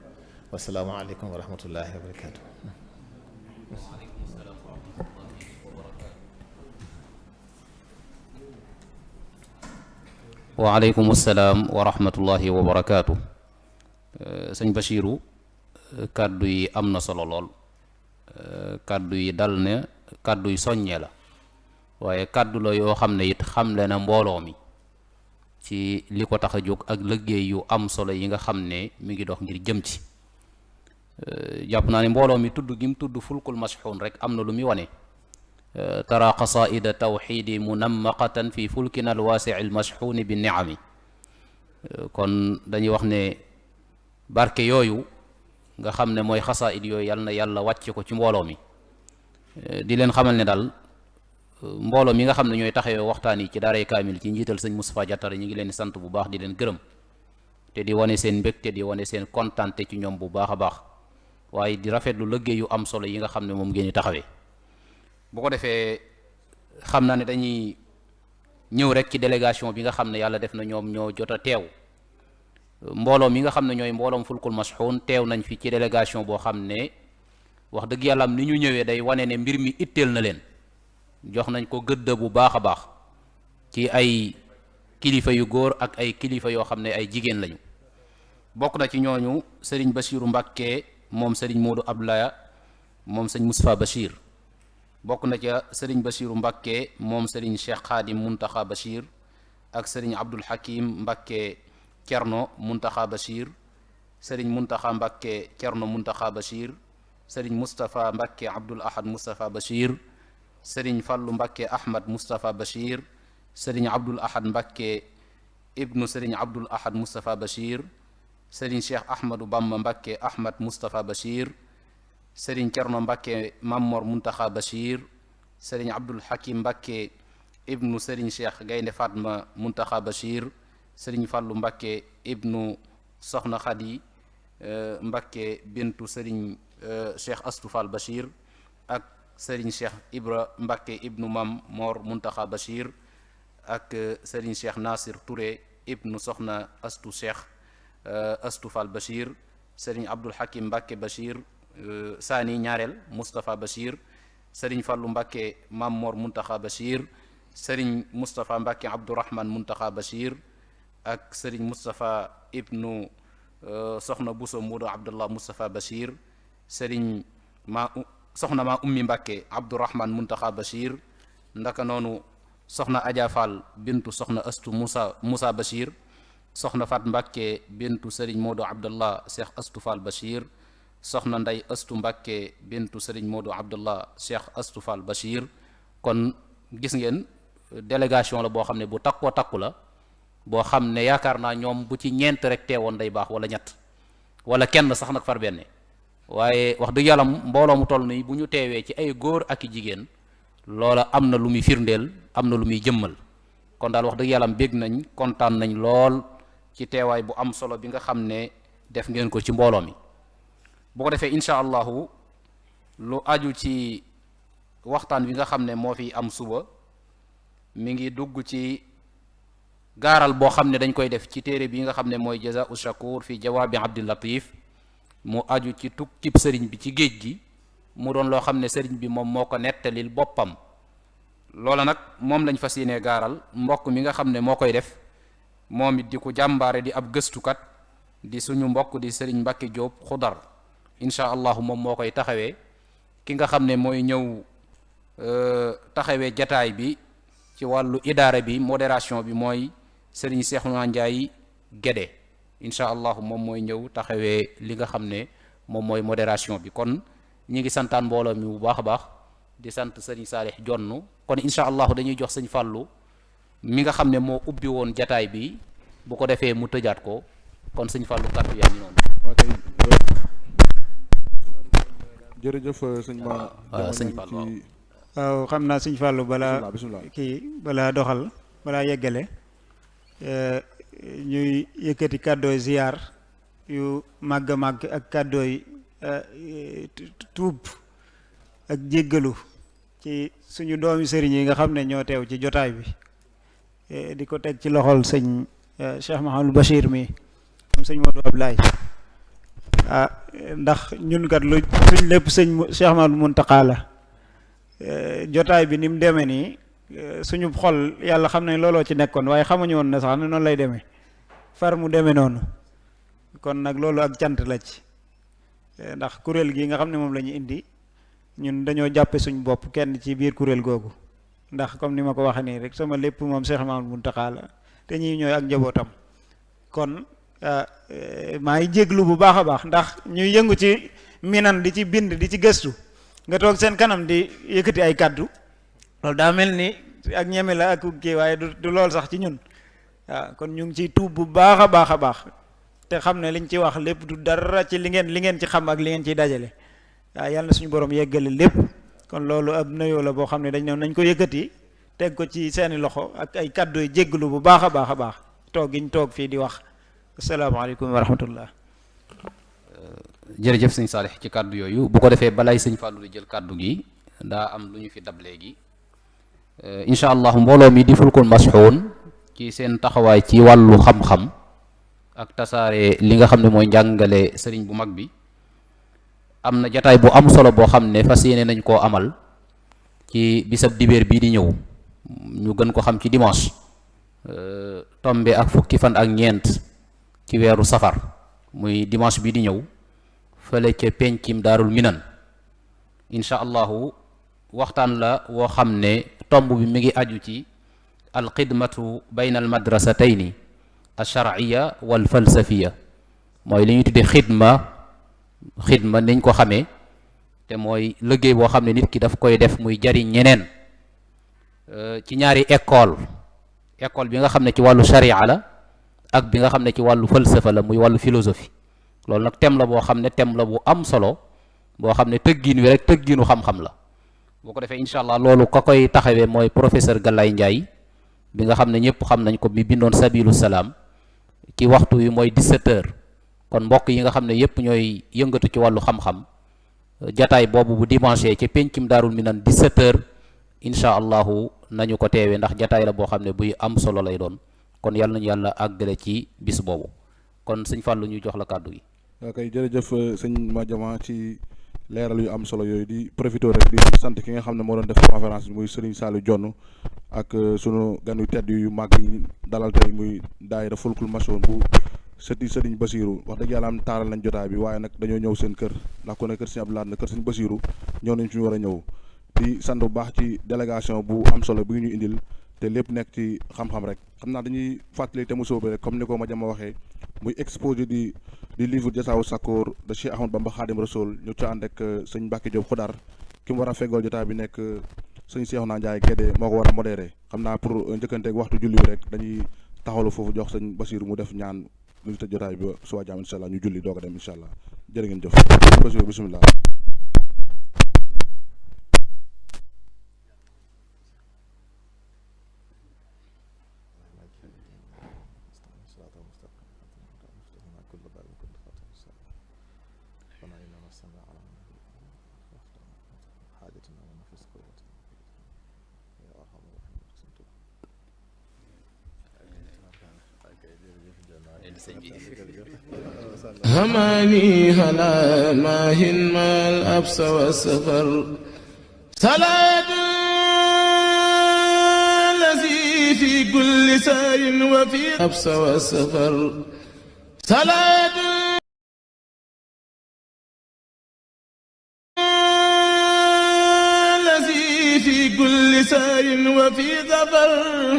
wassalaamu aleykum wa rahmatullahi wa barakaatu. waaleykum salaam wa rahmatullahi wa barakaatu. sëñ Bachiru kàddu yi am na solo lool kàddu yi dal ne kàddu yi soññee la waaye kàddu la yoo xam ne it xamle na mbooloo mi ci li ko tax a jóg ak liggéey yu am solo yi nga xam ne mi ngi dox ngir jëm ci. jàpp naa ne mbooloo mi tudd gi mu tudd fulkul mashxuun rek am na lu muy wane. tara qasaida tawxidi munammaqatan fi fulkina alwaasii almashxuuni bi niami. kon dañuy wax ne barke yooyu nga xam ne mooy xasaid yooyu yal na yàlla wàcce ko ci mbooloo mi di leen xamal ne daal mbooloo mi nga xam ne ñooy taxawee waxtaan yi ci daaray kaamil ci njiital sëñ Moustapha Diatara ñu ngi leen di sant bu baax di leen gërëm te di wane seen mbégte di wane seen kontante ci ñoom bu baax a baax waaye di rafetlu liggéey yu am solo yi nga xam ne moom ngeen di taxawee. bu ko defee xam naa ne dañuy ñëw rek ci délégation bi nga xam ne yàlla def na ñoom ñoo jot a teew mbooloo mi nga xam ne ñooy mbooloom fulkul mashxuun teew nañ fi ci délégation boo xam ne wax dëgg yàlla am ni ñu ñëwee day wane ne mbir mi itteel na leen jox nañ ko gëdd bu baax a baax ci ay kilifa yu góor ak ay kilifa yoo xam ne ay jigéen lañu. bokk na ci ñooñu sëriñ Bachiru Mbàkke moom sëriñ Moodu Ablaya moom sëriñ Moustapha Bachir. bokk na ca sëriñ Bachiru Mbàkke moom sëriñ Cheikh Xaadim Muntaxa Bachir ak sëriñ Abdul Hakim Mbàkke Cerno Muntaxa Bachir sëriñ Muntaxa Mbàkke Cerno Muntaxa Bachir sëriñ Moustapha Mbàkke Abdul Ahad Moustapha Bachir sëriñ Fallu Mbàkke Ahmad Moustapha Bachir sëriñ Abdul Ahad Mbàkke ibnu sëriñ Abdul Ahad Moustapha Bachir sëriñ Cheikh Ahmadou Bamba Mbàkke Ahmad Moustapha Bachir sëriñ Cerno Mbàkke Mamor Muntaxa Bachir sëriñ Abdul Hakim Mbàkke ibnu sëriñ Cheikh Gaynde Fatma Muntaxa Bachir sëriñ Fallu Mbàkke ibnu Soxna Xadi Mbàkke bintu sëriñ Cheikh Astoufal Bachir ak sëriñ Cheikh Ibra Mbàkke ibnu Mam Mor Muntaxa Bachir ak sëriñ Cheikh Nasir Touré ibnu Soxna Astu Cheikh Astoufal Bachir sëriñ Abdul Hakim Mbàkke Bachir Saani ñaareel Moustapha Bachir sëriñ Fallu Mbàkke Mam Mor Muntaxa Bachir sëriñ Moustapha Mbàkke Abdourahman Muntaxa Bachir ak sëriñ Moustapha ibnu soxna Bousso Muudu Abdullah Moustapha Bachir sëriñ soxna maa ummi Mbàkke Abdourahman Muntaxa Bachir ndaka noonu soxna Adja Fall bintu soxna Astu Moussa Bachir soxna Fat Mbàkke bintu sëriñ Moodu Abdullah Cheikh Astu Fall Bachir soxna Nday Astu Mbàkke bintu sëriñ Moodu Abdullah Cheikh Astu Fall Bachir. kon gis ngeen délégation la boo xam ne bu takkoo takku la boo xam ne yaakaar naa ñoom bu ci ñeent rek teewoon day baax wala ñett wala kenn sax nag far benn waaye wax dëgg yàlla mbooloo mu toll nii bu ñu teewee ci ay góor ak i jigéen loola am na lu muy firndeel am na lu muy jëmmal. kon daal wax dëgg yàlla bég nañ kontaan nañ lool ci teewaay bu am solo bi nga xam ne def ngeen ko ci mbooloo mi. bu ko defee incha allahu lu aju ci waxtaan bi nga xam ne moo fi am suba mi ngi dugg ci gaaral boo xam ne dañ koy def ci téere bi nga xam ne mooy jazaa'u shakur fi jawaabi Abdul Latif mu aju ci tukkib sëriñ bi ci géej gi mu doon loo xam ne sëriñ bi moom moo ko nettalil boppam. loola nag moom lañ fas yéenee gaaral mbokk mi nga xam ne moo koy def moom it di ko jàmbaare di ab gëstukat di suñu mbokk di sëriñ Mbàkke Jóob Xudar incha allahu moom moo koy taxawee. ki nga xam ne mooy ñëw taxawee jataay bi ci wàllu idaara bi modération bi mooy sëriñ Seexuna Njaay Gédé incha allahu moom mooy ñëw taxawee li nga xam ne moom mooy modération bi. kon ñi ngi santaan mbooloo mi bu baax a baax di sant sëriñ Saalix Jonn. kon incha allahu dañuy jox sëñ Fàllu mi nga xam ne moo ubbi woon jataay bi bu ko defee mu tëjaat ko kon sëñ Fàllu kàddu yaa ngi noonu. jërëjëf sëñ ma sëñ Fallou waaw xam naa sëñ Fallou balaa bismillah balaa doxal balaa yeggale ñuy yëkkati kàddooy ziyaar yu màgg ak kàddooy tuub ak jéggalu ci suñu doomi sëriñ yi nga xam ne ñoo teew ci jotaay bi di ko teg ci loxol sëñ Cheikh Mahamadou Bachir mi am sëñ Modou Ablaye ndax ñun kat lu suñ lépp sëñ Cheikh Mahamadou Muntaqa la jotaay bi ni mu demee nii suñu xol yàlla xam ne looloo ci nekkoon waaye xamuñu woon ne sax ne noonu lay demee far mu demee noonu kon nag loolu ak cant la ci ndax kuréel gi nga xam ne moom la ñu indi ñun dañoo jàppe suñ bopp kenn ci biir kuréel googu ndax comme ni ma ko waxee nii rek sama lépp moom Cheikh Mahamadou Muntaqa la te ñi ñooy ak njabootam kon maa ngi jéglu bu baax a baax ndax ñuy yëngu ci minan di ci bind di ci gëstu nga toog seen kanam di yëkkati ay kàddu loolu daa mel ni ak ñeme la ak kii waaye du lool sax ci ñun waaw kon ñu ngi ciy tuub bu baax a baax a baax te xam ne liñ ci wax lépp du dara ci li ngeen ci xam ak li ngeen ciy dajale waaw yàlla na suñu borom yeggale lépp kon loolu ab nuyoo la boo xam ne dañ ne nañ ko yëkkati teg ko ci seeni loxo ak ay kàddu yu jégglu bu baax a baax a baax toog giñ toog fii di wax asalaamaaleykum wa rahmatullah. jërëjëf sëñ Saalix ci kàddu yooyu bu ko defee balay sëñ Fallou di jël kàddu gi daa am lu ñu fi dab léegi incha allah mbooloo mi di Fulkul Mashxuun ci seen taxawaay ci wàllu xam-xam ak tasaare li nga xam ne mooy njàngale sëriñ bu mag bi am na jataay bu am solo boo xam ne fas yéene nañ koo amal ci bisab dibéer bii di ñëw ñu gën ko xam ci dimanche tombe ak fukki fan ak ñeent ci weeru safar muy dimanche bii di ñëw fële ca pencim daarul minan incha allahu waxtaan la woo xam ne tomb bi mi ngi aju ci alxidmatu bayna al madrasatayni alsharciya wal falsafiya mooy li ñuy tuddee xidma niñ ko xamee te mooy liggéey boo xam ne nit ki daf koy def muy jariñ ñeneen ci ñaari école bi nga xam ne ci wàllu sharia la ak bi nga xam ne ci wàllu falsafa la muy wàllu philosophie loolu nag thème la boo xam ne thème la bu am solo boo xam ne tëggiin wi rek tëggiinu xam-xam la boo ko defee incha allah loolu ka koy taxawee mooy professeur Galaye Ndiaye bi nga xam ne ñëpp xam nañ ko mi bindoon sabilu salaam ci waxtu wi mooy 17h kon mbokk yi nga xam ne yëpp ñooy yëngatu ci wàllu xam-xam jataay boobu bu dimanche ci pencum daarul minan 17h incha allahu nañu ko teewee ndax jataay la boo xam ne buy am solo lay doon kon yàlla nañu yàlla àggale ci bis boobu kon sëñ Fallou ñu jox la kàddu gi. ok jërëjëf sëñ Madiama ci leeral yu am solo yooyu di profité rek di sant ki nga xam ne moo doon def conférence bi muy Serigne Saliou Dione ak sunu gan yu tedd yu mag yi dalal tey muy daayira Fulkul Mashxuun bu Serigne Bassirou wax dëgg yàlla am taaral nañ jotaay bi waaye nag dañoo ñëw seen kër ndax ku ne kër Serigne Abdoulaye na kër Serigne Bassirou ñëw nañ fi ñu war a ñëw di sant bu baax ci délégation bu am solo bi ñu indil te lépp nekk ci xam-xam rek xam naa dañuy fàttali te mu sóobe rek comme ni ko Madiama waxee muy exposé di livre Jasaawu Sakoor de Cheikh Ahmadou Bamba Khadim Rasoul ñu ci ànd ak sëñ Mbacke Diop Xudar ki mu war a feggool jotaay bi nekk sëñ Cheikhouna Ndiaye Guédé moo ko war a modéré xam naa pour njëkkanteeg waxtu julli bi rek dañuy taxawlu foofu jox sëñ Bassirou mu def ñaan lu tëj jotaay bi suba jaam incha allah ñu julli doog a dem incha allah jërë ngeen jëf Bassirou bisimilah. هماني هلا ماهن ما الأبس والسفر صلاة الذي في كل سار وفي الأبس والسفر صلاة الذي في كل سار وفي ظفر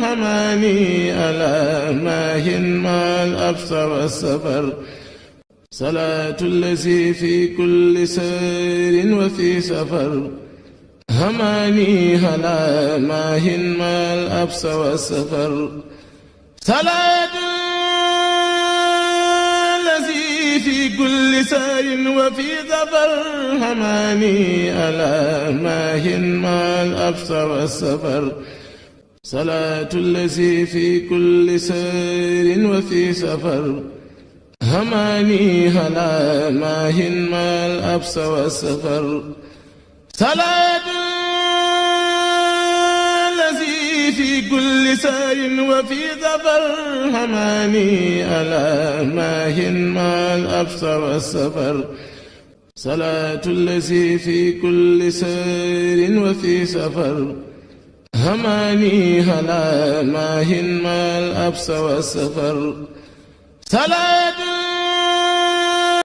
هماني ألا ماهن ما الأبس والسفر صلاة الذي في كل سير وفي سفر هماني هلا ماهن ما الأبس والسفر صلاة الذي في كل سير وفي ظفر هماني ألا ماهن ما الأبس والسفر صلاة الذي في كل سير وفي سفر هماني هلا ماهن ما الأبس والسفر صلاة سار وفي ظفر هماني ألا ماهن ما الأبص والسفر صلاة الذي في كل سار وفي سفر هماني هلا ماهن ما الأبص والسفر صلاة